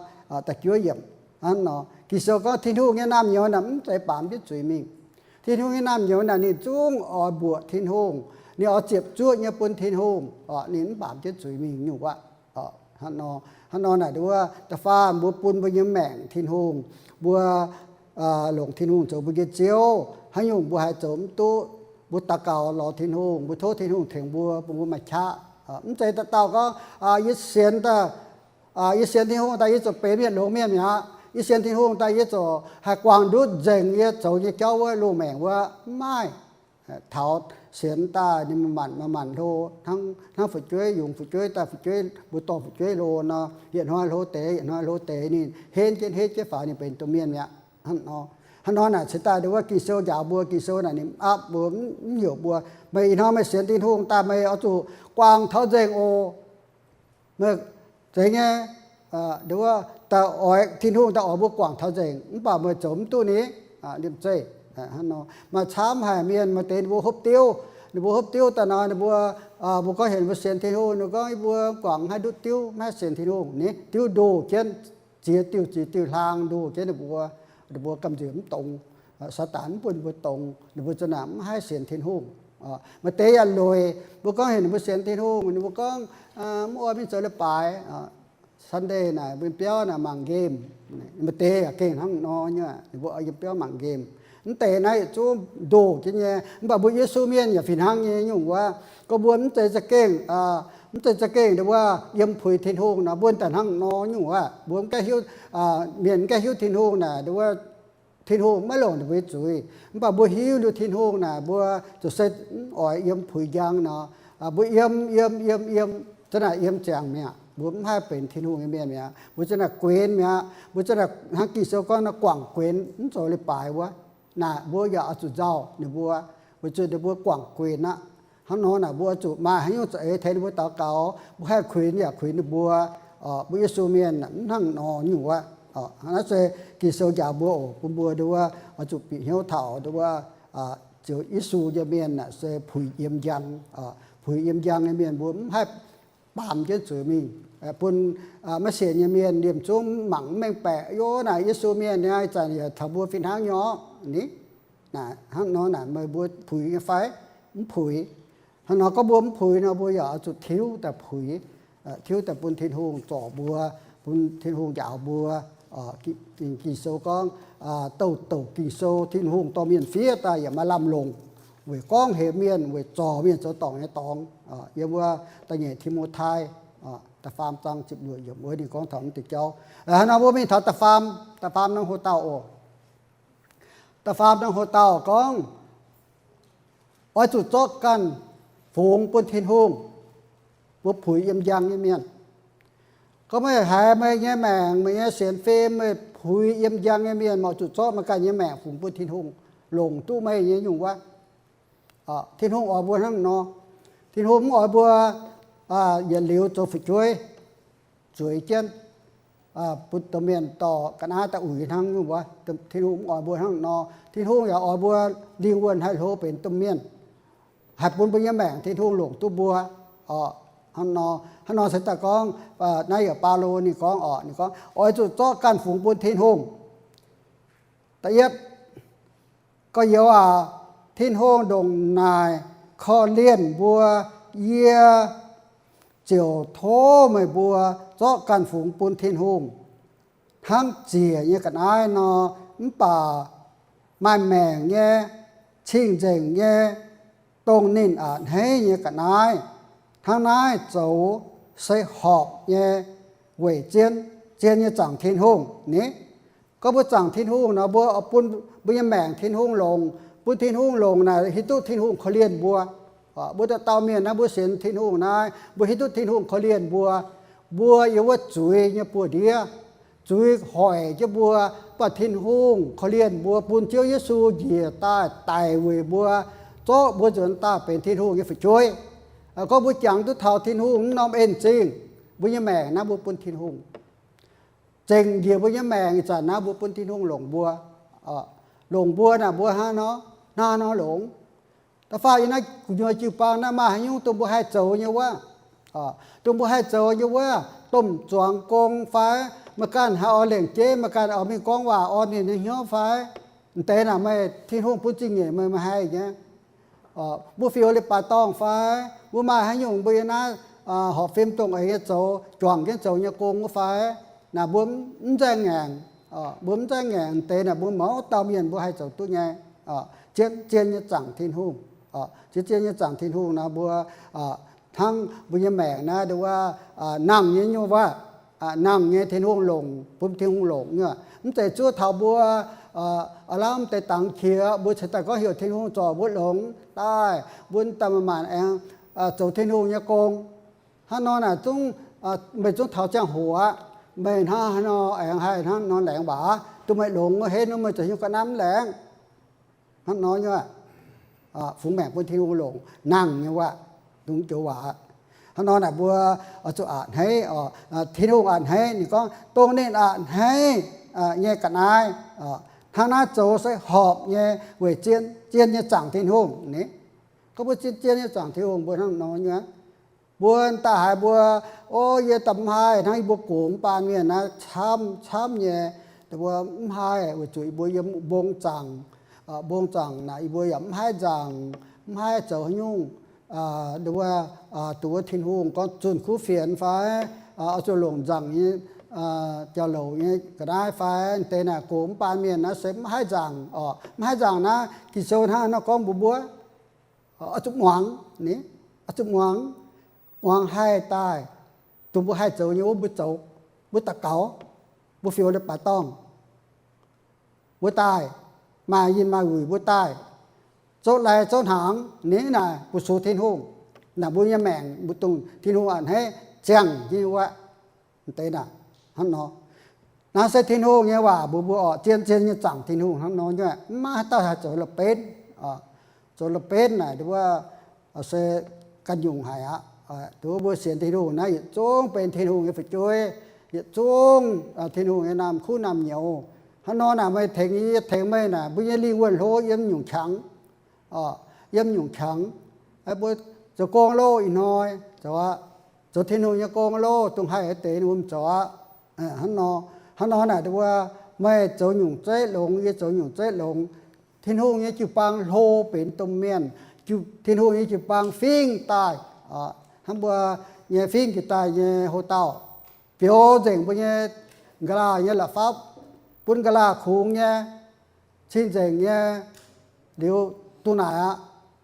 da'juov yiemc. Hnangv nor Ging-Sou gorngv Tin-Hungh nyei naamh nyouz naaic mv zeiz baamz jienv zuiz mingh. Tin-Hungh nyei naamh nyouz naaic ninh zungv oix mbuoqc Tin-Hungh, ninh oix ziepc zuoqv nyei bun Tin-Hungh, ninh mv baamz jienv zuiz mingh nyungc wuov. Hnangv nor naaic wuov da'faam mbuo bun mbuo nyei maengc Tin-Hungh, mbuo longc Tin-Hungh zoux mbuo nyei Ziouv. Haaix nyungc mbuo haih zoux mv duqv, mbuo daux gaux lorz Tin-Hungh, mbuo tov Tin-Hungh tengx mbuo, bun mbuo maaih qaqv. Mv zeiz dauh dauh gorngv, yie sienx daaih, yie sienx Tin-Hungh daaih yie ziouc benx mienh longx mienh mi'aqv. Yie sienx Tin-Hungh daaih yie ziouc haih guangc ndutv nzengc yie zoux nyei jauv wuov, loz-maengc wuov. Mv maaih. Taux sienx daaih ninh manc-manc hlo, hnangv fu'jueiv yungz fu'jueiv daaih fu'jueiv, mbuo dorh fu'jueiv hlo nor, yietc hnoi hlo deix, yietc hnoi hlo deix, ninh henv jienv henv jienv faaux ninh benx domh mienh mi'aqv. Hnangv nor naaic cingx daaih wuov Ging-Sou njaaux mbuo, Ging-Sou naaic ninh aapv mbuo, mv heuc mbuo, meih ih hnoi meih sienx Tin-Hungh daaih meih oix zuqc guangc taux nzengc oc. Meih zeiz nyei, da'oix Tin-Hungh daaih oix mbuo guangc taux nzengc, mv baac meih zoux mv duqv ni, liemh zeih. Maaih camv haic mienh maaih deix ninh mbuo hopv diuv, ninh mbuo hopv diuv daaih nor ninh mbuo, mbuo gorngv heuc ninh mbuo sienx Tin-Hungh, ninh gorngv yie mbuo guangc mv haih ndutv diuv, mv haih sienx Tin-Hungh ni, diuv ndoh jienv, ziex diuh ziex diuh hlaang ndoh jienv ninh mbuo, ninh mbuo gamh nziex mv dongz. Saadaan mv bun ninh mbuo dongz, ninh mbuo za'naaic mv haih sienx Tin-Hungh. Maaih deix yaac lueic, mbuo gorngv heuc ninh mbuo sienx Tin-Hungh, ninh mbuo gorngv mv oix mingh zoux leiz-baaix. Sunday naaic mbuo yiem biauv naaic mangc game. Maaih deix yaac gengh hnangv nor nyei, ninh mbuo oix yiem biauv mangc game. Mv deix naaiv yietc zungv ndoh jienv nyei, mv baac mbuo Yesu mienh yaac fih hnangv nyei nyungc wuov. Gorngv mbuo mv zeiz za'gengh, mv zeiz za'gengh wuov yiem puix Tin-Hungh nor, mbuo daaih hnangv nor nyungc wuov. Mbuo mv gaengh hiuv, mienh mv gaengh hiuv Tin-Hungh naaic wuov, Tin-Hungh maiv longc ninh mbuo nyei zuiz. Mv baac mbuo hiuv liuz Tin-Hungh naaic mbuo ziouc se mv oix yiem puix njang nor. Mbuo yiem, yiem, yiem, yiem, za'naaic yiem ziangx mi'aqv. Mbuo mv haih benx Tin-Hungh nyei mienh mi'aqv. Mbuo za'naaic guenx mi'aqv. Mbuo za'naaic hnangv Ging-Sou gorngv nor guangc guenx mv zoux leiz-baaix wuov. Naaic mbuo yaac oix zuqc nzauh ninh mbuo, weic zuqc ninh mbuo guangc guenx aqv. Hnangv nor naaic mbuo oix zuqc maaih haaix nyungc za'eix tengx ninh mbuo daux gaux. Mbuo haih kuinx yaac kuinx ninh mbuo. Mbuo Yesu mienh mv hnangv nor nyungc wuov. Naaiv se Ging-Sou njaaux mbuo oc, bun mbuo nduov oix zuqc bieqc hnyouv taux nduov Ziouv Yesu nyei mienh naaic se puix yiem njang. Puix yiem njang nyei mienh mbuo mv haih baamz jienv zuiz mingh. Bun maiv sienx nyei mienh liemh zungv mangc mv mengh baeqc, Ov, naaic Yesu mienh naaiv zanc yaac taux mbuo fih hnangv nyei orqc ni. Naaic hnangv nor naaic meih mbuo puix nyei fai? Mv puix. Hnangv nor gorngv mbuo mv puix nor, mbuo yaac oix zuqc tiuv daaih puix, tiuv daaih bun Tin-Hungh zorc mbuo, bun Tin-Hungh njaaux mbuo. Ging-Sou gorngv, douh douc Ging-Sou Tin-Hungh dorh mienh fiev daaih yaac maaih lamh longc weic gorngv hemx mienh, weic zorc mienh zoux dorngc nyei dorngx. Yiem wuov da'nyeic Ti^mo^tai da'faam zaang ziepc luoqc yiemc wuov ninh gorngv taux mv deix jauv. Hnangv nor mbuo mingh taux da'faam, da'faam norm hoc-dauh oc. Da'faam norm hoc-dauh gorngv, oix zuqc zorqv ganh fungx bun Tin-Hungh. Mbuo puix yiem njang nyei mienh. Gorngv meih haiz meih nyei maengc, meih nyei sienx fim, meih puix yiem njang nyei mienh, meih oix zuqc zorqv meih ganh nyei maengc fungx bun Tin-Hungh, longc duqv meih nyei nyungc wuov. Tin-Hungh oix mbuo hnangv nor. Tin-Hungh mv oix mbuo yietc liuz zoux fu'jueiv zueiz jienv. bun domh mienh dorh ga'naaiv daaih uix hnangv nyungc wuov. Tin-Hungh mv oix mbuo hnangv nor. Tin-Hungh yaac oix mbuo lingh wuonh haih hlo benx domh mienh, haih bun mbuo nyei maengc Tin-Hungh longc duqv mbuo. Hnangv nor, hnangv nor se daaih gorngv, naaiv yaac Baulo ninh gorngv oc, ninh gorngv oix zuqc zorqv ganh fungx bun Tin-Hungh. Da'yietv, gorx-youz aac, Tin-Hungh ndongc naaic korv-lienh mbuo, yie ziouc tov meih mbuo zorqv ganh fungx bun Tin-Hungh, hnangv ziec nyei ga'naaiv nor, mv baac maaih maengc nyei, cing-nzengc nyei, dongh ninh a'hneiv nyei ga'naaiv. Hnangv naaiv zoux se horpc nyei weic zien, zien nyei zaangc Tin-Hungh ni. Gorngv mbuo zaangc Tin-Hungh nor, mbuo bun mbuo nyei maengc Tin-Hungh longc, bun Tin-Hungh longc naaic hiuv duqv Tin-Hungh korv-lienh mbuo. Mbuo dauh dauh mienh naaiv, mbuo sienx Tin-Hungh naaiv, mbuo hiuv duqv Tin-Hungh korv-lienh mbuo. Mbuo yiem wuov zuiz nyei buoz-ndiev, zuiz hoic jienv mbuo, mv baac Tin-Hungh korv-lienh mbuo, bun Ziouv Yesu njiec daaih daic weic mbuo, zorqv mbuo nzuonx daaih benx Tin-Hungh nyei fu'jueiv. Gorngv mbuo jangx duqv taux Tin-Hungh mv norm en zingh, mbuo nyei maengc naaiv mbuo bun Tin-Hungh, zengc njiec mbuo nyei maengc ih zanc naaiv mbuo bun Tin-Hungh longc mbuo. Longc mbuo naaic mbuo hnangv nor, hnangv nor longx. Da'faanh yiem naaiv gu'nyuoz jiu-baang naaiv maaih haaix nyungc dongh mbuo haih zoux nyei wuov? Dongh mbuo haih zoux nyei wuov, domh zuangx gong fai, meih ganh haih oix lengc jeiv, meih ganh oix mingh gorngv waac orn ninh nyei hnyouv fai? M'deix naaic meih Tin-Hungh bun zingh nyeic meih, meih haih nyei. Mbuo fiou leiz-baaix dorngh fai, mbuo maaih haaix nyungc mbuo yiem naaiv horpc fim dongh eix nyei zoux, juangc jienv zoux nyei gong wuov fai? Naaic mbuo mv nzaeng ngaengc, mbuo mv nzaeng ngaengc, m'deix naaic mbuo mouz dauh mienh mbuo haih zoux duqv nyei. Zien, zien nyei zaangc Tin-Hungh. Zien, zien nyei zaangc Tin-Hungh nor mbuo hnangv mbuo nyei maengc naaiv wuov, nangh nyei nyuonh wuov, nangh nyei Tin-Hungh longc, bun Tin-Hungh longc nyei. Mv zeiz zuov taux mbuo aav lamh deix dangx qiex, mbuo cingx daaih gorngv heuc Tin-Hungh zorc mbuo longx daaih, mbuo daaih maanc-maanc aengx zoux Tin-Hungh nyei gong. Hnangv nor naaic zungv, meih zungv taux ziangh hoc aqv, meih hnangv haaix nor aengx haih hnangv nor laengz waac, dongh meih longx wuov henv wuov, meih zoux hnyouv ga'naaiv mv laengz. Hnangv nor nyei, fungx maengc bun Tin-Hungh longc nangh nyei wuov, dongh joux waac. Hnangv nor naaic mbuo zuqc a'hneiv, Tin-Hungh a'hneiv. Ninh gorngv, dongh ninh a'hneiv nyei ga'naaiv, hnangv naaiv zoux se horpc nyei weic zien, zien nyei zaangc Tin-Hungh ni. Gorngv mbuo zien, zien nyei zaangc Tin-Hungh mbuo hnangv nor nyei. Mbuo daaih haiz mbuo, o, yie daaih mv haih hnangv yie mbuo gox mv baan mienh naaiv camv, camv nyei. Mbuo mv haih weic zuqc yie mbuo yiem mbong zaangc, mbong zaangc naaic yie mbuo yaac mv haih nzaangc, mv haih zoux haaix nyungc. Wuov, dongh wuov Tin-Hungh gorngv zunh kuv fienx fai, oix zuqc longc nzaangc nyei jauv-louc nyei ga'naaiv fai, deix naaic gox mv baan mienh naaiv se mv haih nzaangc oc. Mv haih nzaangc naaiv Ging-Sou hnangv nor gorngv mbuox mbuo, oix zuqc muangx ni, oix zuqc muangx, muangx haih daaih, dongh mbuo haih zoux nyei wuov mbuo zoux, mbuo daux gaux, mbuo fiou leiz-baaix dorngh, mbuo daaih maaih yinh maaih wuic mbuo daaih, zouv lai zouv hnaangx ni naaic fu-sux Tin-Hungh. Naaic mbuo nyei maengc mbuo dongh Tin-Hungh a'hneiv ziangh nyei wuov. Deix naaic hnangv nor, naaiv se Tin-Hungh nyei waac mbuox mbuo oc, zien, zien nyei zaangc Tin-Hungh hnangv nor nyei. Mv maaih haaix dauh haih zoux la'benv, zoux la'benv naaic wuov se ganh nyungc haic aqv. Dongh mbuo sienx Tin-Hungh naaiv yietc zungv benx Tin-Hungh nyei fu'jueiv, yietc zungv Tin-Hungh nyei naamh kuv naamh nyouz. Hnangv nor naaic meih tengx yie, yie tengx meih naaic, mbuo nyei lingh wuonh hlo yiem nyungc qangx, yiem nyungc qangx. Mbuo zoux gong loh ih hnoi zoux aqv, zoux Tin-Hungh nyei gong loh, dongh haih deix wuom zoux aqv. Hnangv nor, hnangv nor naaic wuov, meih zoux nyungc zeiv longx, yie zoux nyungc zeiv longx, Tin-Hungh nyei jiu-baang hlo benx domh mienh, Tin-Hungh nyei jiu-baang fingx daaih, hnangv mbuo nyei fingx jiex daaih nyei hlo dauh, biux nzengc mbuo nyei nqa'laah nyei la'fapv, bun nqa'laah kungx nyei, cing-nzengc nyei, liuz dongh naaic aqv.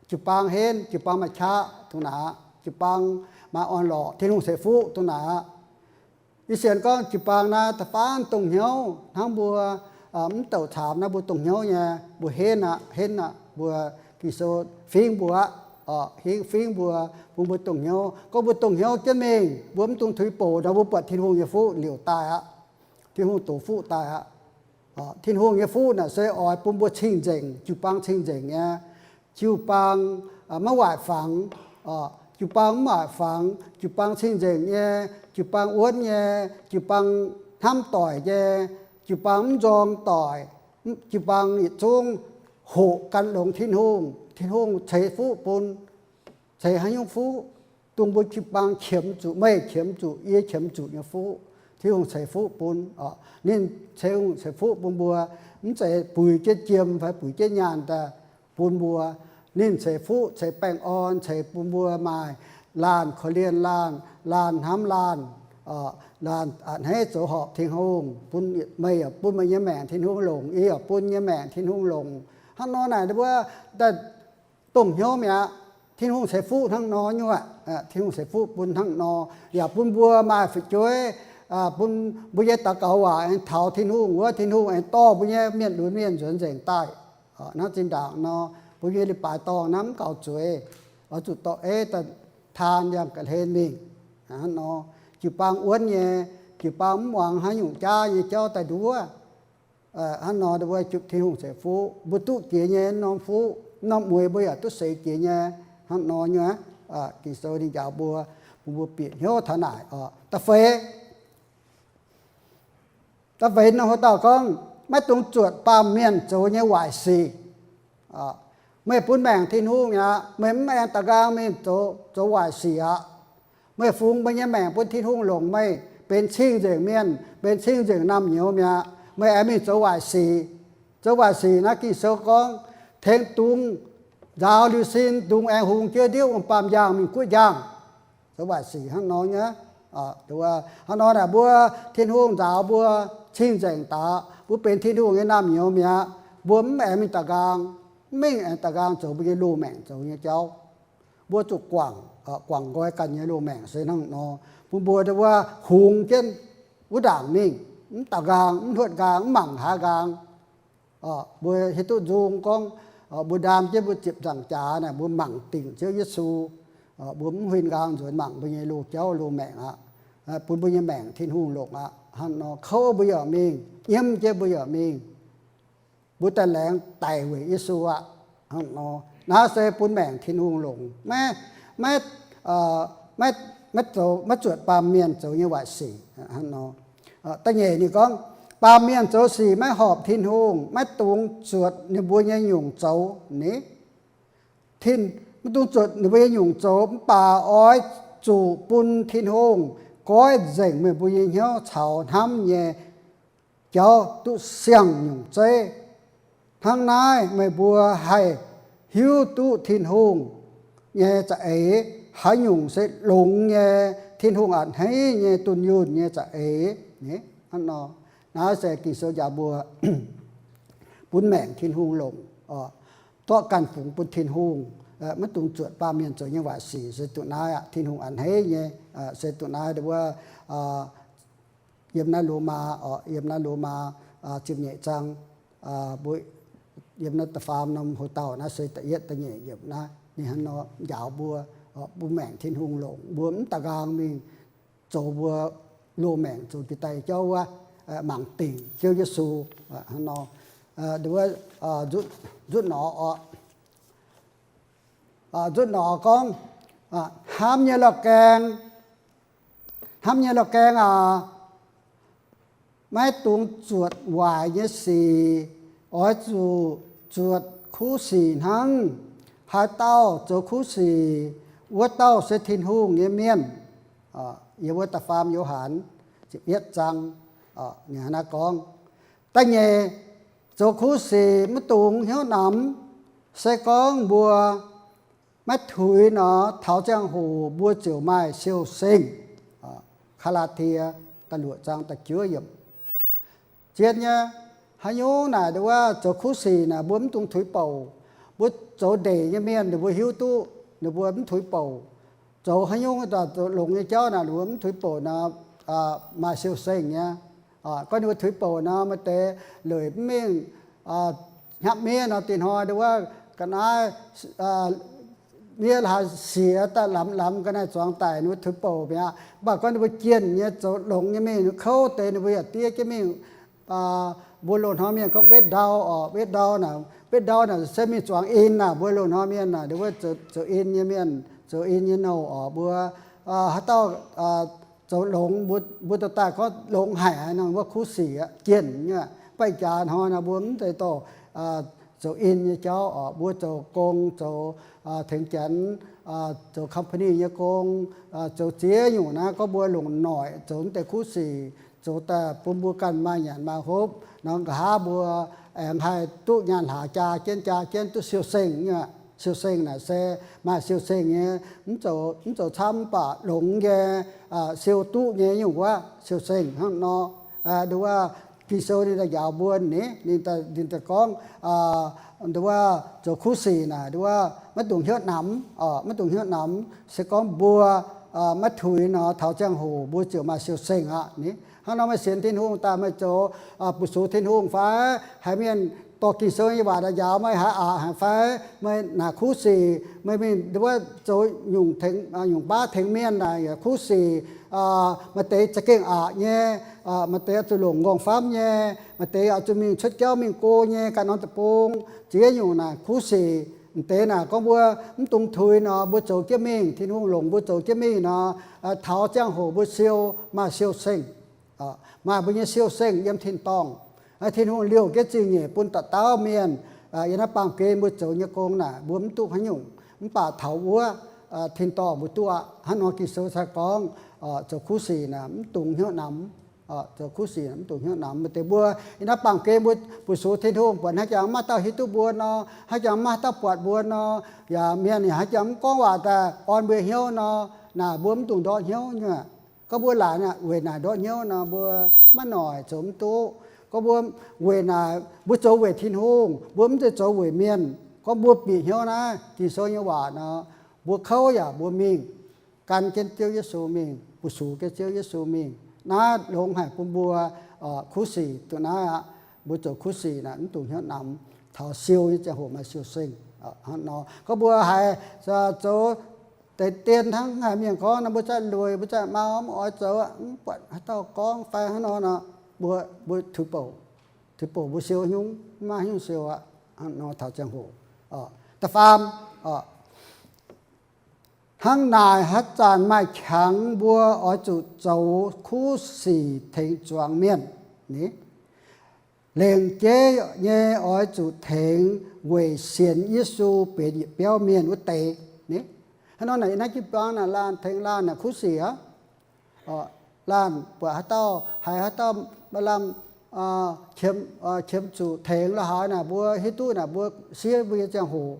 Jiu-baang henv, jiu-baang maaih qaqv dongh naaic aqv. Jiu-baang maaih orn-lorqc, Tin-Hungh ceix fuqv dongh naaic aqv. Yie sienx gorngv jiu-baang naaiv da'faanh dongh hnyouv hnangv mbuo mv douc caamx naaiv mbuo dongh hnyouv nyei, mbuo henv aqv, henv aqv, mbuo Ging-Sou fingx mbuo aqv, fingx mbuo, bun mbuo dongh hnyouv. Gorngv mbuo dongh hnyouv jienv mingh, mbuo mv dungx tuix bouc nor, mbuo buatc Tin-Hungh nyei fuqv liouc daaih aqv. Tin-Hungh doqc fuqv daaih aqv. Tin-Hungh nyei fuqv naaic se oix bun mbuo cing-nzengc, jiu-baang cing-nzengc nyei, jiu-baang maiv waaic fangx, jiu-baang mv waaic fangx, jiu-baang cing-nzengc nyei, jiu-baang wuonv nyei, jiu-baang hnamv doic nyei, jiu-baang mv nzorng doic, jiu-baang yietc zungv hoqc gan longx Tin-Hungh. Tin-Hungh ceix fuqv bun, ceix haaix nyungc fuqv, dongh mbuo jiu-baang qiemx zuqc, meih qiemx zuqc, yie qiemx zuqc nyei fuqv. Tin-Hungh ceix fuqv bun, ninh ceix, ceix fuqv bun mbuo, mv zeiz buix jienv jiem fai buix jienv nyaanh daaih bun mbuo. Ninh ceix fuqv, ceix baengh orn, ceix bun mbuo maaih laanh korv-lienh laanh, laanh hnamv laanh, laanh a'hneiv zoux horpc Tin-Hungh, bun meih yaac bun meih nyei maengc Tin-Hungh longc, yie yaac bun nyei maengc Tin-Hungh longc. Hnangv nor naaic mbuo daaih dongh hnyouv mi'aqv. Tin-Hungh ceix fuqv hnangv nor nyuoqc. Tin-Hungh ceix fuqv bun hnangv nor, yaac bun mbuo maaih fu'jueiv, bun mbuo nyei daux gaux waac aengx taux Tin-Hungh wuov, Tin-Hungh aengx dorh mbuo nyei mienh lunx mienh nzuonx nzengc daaih. Hnangv zinh ndaangc nor, mbuo nyei leiz-baaix dorngh naaiv mv gaux zueiz, oix zuqc dorh eiv daaih taan yangh ga'hlen mingh. Hnangv nor, jiu-baang wuonv nyei, jiu-baang mv muangx haaix nyungc jaav nyei jauv daaih nduov. Hnangv nor, mbuo jiu Tin-Hungh ceix fuqv, mbuo duqv jiex nyei norm fuqv, norm mueiz mbuo yaac duqv seix jiex nyei. Hnangv nor nyei, Ging-Sou ninh njaaux mbuo, bun mbuo bieqc hnyouv taux naaic oc. Da'feix, da'feix nor, haaix dauh gorngv, maiv dungx zuotc baamh mienh zoux nyei waaic sic. Meih bun maengc Tin-Hungh aqv, meih mv aengx da'nqaang mingh zoux, zoux waaic sic aqv. Meih fungx meih nyei maengc bun Tin-Hungh longc meih benx cing-nzengc mienh, benx cing-nzengc naamh nyouz mi'aqv. Meih aengx mingh zoux waaic sic. Zoux waaic sic naaiv Ging-Sou gorngv, tengx dungz nzaaux liuz sin, dungz aengx hungx jienv ndiev wuom-baamh njang mingh guoqv njang. Zoux waaic sic hnangv nor nyei. Hnangv nor naaic mbuo, Tin-Hungh nzaaux mbuo cing-nzengc daaih, mbuo benx Tin-Hungh nyei naamh nyouz mi'aqv. Mbuo mv aengx mingh da'nqaang, mv mingh aengx da'nqaang zoux mbuo nyei loz-maengc zoux nyei jauv. Mbuo zuqc guangc, guangc nqoi ganh nyei loz-maengc se hnangv nor, bun mbuo wuov hungx jienv wuov ndaangc mingh, mv da'nqaang, mv hluotv nqaang, mv mangc haaix nqaang. Mbuo hiuv duqv nzung gorngv, mbuo ndaam jienv mbuo ziepc nzaangc jaax naaic, mbuo mangc dingc Ziouv Yesu. Mbuo mv huin nqaang nzuonx mangc mbuo nyei loz-jauv loz-maengc aqv. Bun mbuo nyei maengc Tin-Hungh longc aqv. Hnangv nor kouv mbuo yaac mingh, nyiemv jienv mbuo yaac mingh. Mbuo daaih laengz daic weic Yesu aqv. Hnangv nor, naaiv se bun maengc Tin-Hungh longc, maiv, maiv, maiv zuotc baamh mienh zoux nyei waaic sic. Hnangv nor, da'nyeic ninh gorngv, baamh mienh zoux sic maiv horpc Tin-Hungh, maiv dungx zuotc ninh mbuo nyei nyungc zoux ni. Tin, maiv dungx zuotc ninh mbuo nyei nyungc zoux, mv baac oix zuqc bun Tin-Hungh goiv nzengc meih mbuo nyei hnyouv caux hnamv nyei jauv duqv siang-nyungc zeiv. Hnangv naaiv meih mbuo haih hiuv duqv Tin-Hungh nyei za'eix, haaix nyungc se longx nyei, Tin-Hungh a'hneiv nyei, dunh yunh nyei za'eix. Hnangv nor, naaiv se Ging-Sou njaaux mbuo bun maengc Tin-Hungh longc, zorqv ganh fungx bun Tin-Hungh, maiv dungx zuotc baamh mienh zoux nyei waaic sic se duqv naaiv aqv. Tin-Hungh a'hneiv nyei se duqv naaiv wuov, yiem naaiv Lomaa, yiem naaiv Lomaa ziepc nyeic zaang, mbuo yiem naaiv da'faam norm hoc dauh naaiv se da'yietv da'nyeic yiemc naaiv, ninh hnangv nor njaaux mbuo, bun maengc Tin-Hungh longc, mbuo mv da'nqaang mingh zoux mbuo loz-maengc zoux jiex daaih jauv wuov, mangc dingc Ziouv Yesu. Hnangv nor, nzutv norqc oc, nzutv norqc gorngv, hnamv nyei la'gaeng, hnamv nyei la'gaeng aac, maiv dungx zuotc waaic nyei sic, oix zuqc zuotc kuv sic hnangv. Haaix dauh zoux kuv sic, wuov dauh se Tin-Hungh nyei mienh. Yiem wuov da'faam Yo^han ziepc yietv zaang, ninh hnangv naaiv gorngv. Da'nyeic, zoux kuv sic maiv dungx hnyouv namx. Se gorngv mbuo maiv tuix nor, taux ziangh hoc mbuo ziouc maaih siou-sengh. Kaa^laa^tie da'luoqc zaang da'juov yiemc. Zien nyei, haaix nyungc naaic wuov zoux kuv sic naaic mbuo mv dungx tuix bouc. Mbuo zoux ndeic nyei mienh ninh mbuo hiuv duqv ninh mbuo mv tuix bouc. Zoux haaix nyungc longx nyei jauv naaic ninh mbuo mv tuix bouc nor, maaih siou-sengh nyei. Gorngv ninh mbuo tuix bouc nor, maaih deix leic mv mingh hnangv miev nor, dinh hnoi wuov ga'naaiv miev haaix siex daaih lamz lamz ga'naaiv zuangx daic, ninh mbuo tuix bouc mi'aqv. Mv baac gorngv ninh mbuo jienh nyei zoux longx nyei mingh, kouv deix ninh mbuo yaac diev jienv mingh. Mbuo loz-hnoi mienh gorngv wetv ndau oc, wetv ndau naaic, wetv ndau naaic se mingh zuangx in naaic, mbuo loz-hnoi mienh naaic, ninh mbuo zoux in nyei mienh, zoux in nyei nouh oc. Mbuo haaix dauh zoux longx, mbuo dorh daaih gorngv longx haic nor, wuov kuv sic aqv, jienh nyei. Mv baac ih jaax hnoi nor mbuo mv zeiz dorh zoux in nyei jauv oc. Mbuo zoux gong, zoux tengx janx, zoux company nyei gong, zoux ziex nyungc naaiv, gorngv mbuo longc noic zoux mv deix kuv sic, zoux daaih bun mbuo ganh maaih nyanc maaih hopv nor, nqa'haav mbuo aengx haih duqv nyaanh hlaax jaa jienv jaa jienv duqv siou-seng nyei. Siou-seng naaic se maaih siou-seng nyei, mv zoux camv mv baac longx nyei, siou duqv nyei nyungc wuov siou-seng hnangv nor. Nduov, Ging-Sou ninh daaih njaaux mbuo ni, ninh daaih gorngv nduov, zoux kuv sic naaic nduov, maiv dungx hnyouv namx, maiv dungx hnyouv namx. Se gorngv mbuo maiv tuix nor, taux ziangh hoc mbuo ziouc maaih siou-seng aqv ni. Hnangv nor meih sienx Tin-Hungh daaih meih zoux bu sux Tin-Hungh fai? Haiz mienh dorh Ging-Sou nyei waac daaih njaaux meih haaix aqc haic fai? Meih naaic kuv sic, meih mingh nduov zoux nyungc baav tengx mienh naaic yaac kuv sic. Maaih deix za'gengh aqc nyei, maaih deix oix zuqc longc nqorngv-famv nyei, maaih deix oix zuqc mingh cuotv jauv mingh go nyei, ganh norm deic-bung ziex nyungc naaic kuv sic. M'deix naaic gorngv mbuo mv dungx tuix nor, mbuo zoux jienv mingh, Tin-Hungh longc mbuo zoux jienv mingh nor, taux ziangh hoc mbuo siou, maaih siou-seng, maaih mbuo nyei siou-seng yiem tin-dorngh. Tin-Hungh liouh jienv zingh nyeic bun dauh dauh mienh. Yiem naaiv baamh gen mbuo zoux nyei gong naaic mbuo mv duqv haaix nyungc, mv baac taux wuov tin-dorngh mbuo duqv aqv. Hnangv nor Ging-Sou sai gorngv zoux kuv sic naaic mv dungx hnyouv namx. Zoux kuv sic mv dungx hnyouv namx. Maaih deix mbuo yiem naaiv baamh gen mbuo bu sux Tin-Hungh, buatc haaix jangx maaih dauh hiuv duqv mbuo nor, haaix jangx maaih dauh buatc mbuo nor, yaac mienh yaac haaix jangx mv gorngv waac daaih orn mbuo hnyouv nor, naaic mbuo mv dungx ndortv hnyouv nyei. Gorngv mbuo laaic weic naaic ndortv hnyouv nor, mbuo maiv noic zoux mv duqv. Gorngv mbuo weic naaic mbuo zoux weic Tin-Hungh, mbuo mv zeiz zoux weic mienh. Gorngv mbuo bieqc hnyouv naaiv Ging-Sou nyei waac nor, mbuo kouv yaac mbuo mingh, gan jienv Ziouv Yesu mingh, bu sux jienv Ziouv Yesu mingh. Naaiv longx haic bun mbuo kuv sic duqv naaiv aqv. Mbuo zoux kuv sic naaic mv dungx hnyouv namx, taux siou nyei ziangh hoc maaih siou-seng. Hnangv nor gorngv mbuo haiz zoux deix dien hnangv haaix mienh gorngv nor, mbuo za'gengh lueic, mbuo za'gengh mau, mv oix zoux, mv buatc haaix dauh gorngv fai hnangv nor nor, mbuo, mbuo tuix bouc, tuix bouc mbuo siou nyungc, maiv maaih haaix nyungc siou aqv. Hnangv nor taux ziangh hoc. Da'faam, hnangv naaic haaix zanc maaih qangx mbuo oix zuqc zoux kuv sic tengx zuangx mienh ni. Lengc jeiv nyei oix zuqc tengx weic sienx Yesu benx yietc biauv mienh wuov deix ni. Hnangv nor naaic yiem naaiv jiu-baang naaic laanh tengx laanh naaic kuv sic aqv. Laanh buatc haaix dauh, haiz haaix dauh maaih lamh qiemx zuqc tengx la'haaix naaic, mbuo hiuv duqv naaic mbuo siev mbuo nyei ziangh hoc,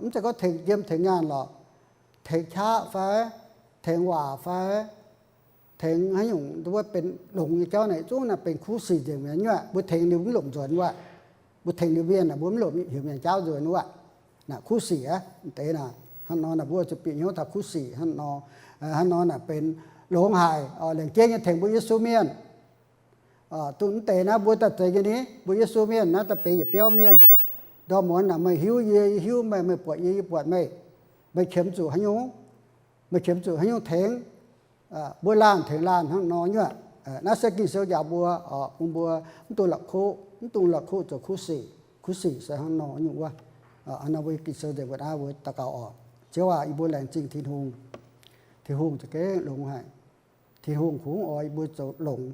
mv zeiz gorngv tengx yiem tengx nyaanh lorqc, tengx qaqv fai, tengx waac fai, tengx haaix nyungc wuov benx longx nyei jauv naaic, zungv naaic benx kuv sic nzengc mi'aqv. Mbuo tengx liuz mv lomc nzuonx wuov. Mbuo tengx liuz mienh naaic, mbuo mv lomc heuc mienh jaauv nzuonx wuov. Naaic kuv sic aqv. Deix naaic hnangv nor naaic mbuo zuqc bieqc hnyouv taux kuv sic hnangv nor. Hnangv nor naaic benx longx haic, lengc jeiv nyei tengx mbuo Yesu mienh. Duqv mv deix naaiv mbuo daaih zeiz nyei ni, mbuo Yesu mienh naaiv daaih benx yietc biauv mienh. Ndorm muonz naaic meih hiuv yie, yie hiuv meih, meih buatc yie, yie buatc meih. Meih qiemx zuqc haaix nyungc? Meih qiemx zuqc haaix nyungc tengx? Mbuo laanh tengx laanh hnangv nor nyuoqc. Naaiv se Ging-Sou njaaux mbuo, bun mbuo mv dungx la'kuqv, mv dungx la'kuqv zoux kuv sic. Kuv sic se hnangv nor nyungc wuov. Hnangv nor mbuo Ging-Sou nzengc mbuo naaiv mbuo daux gaux oc. Ziouv aac, yie mbuo laengz zingh Tin-Hungh. Tin-Hungh za'gengh longx haic. Tin-Hungh kungx oix yie mbuo zoux longx.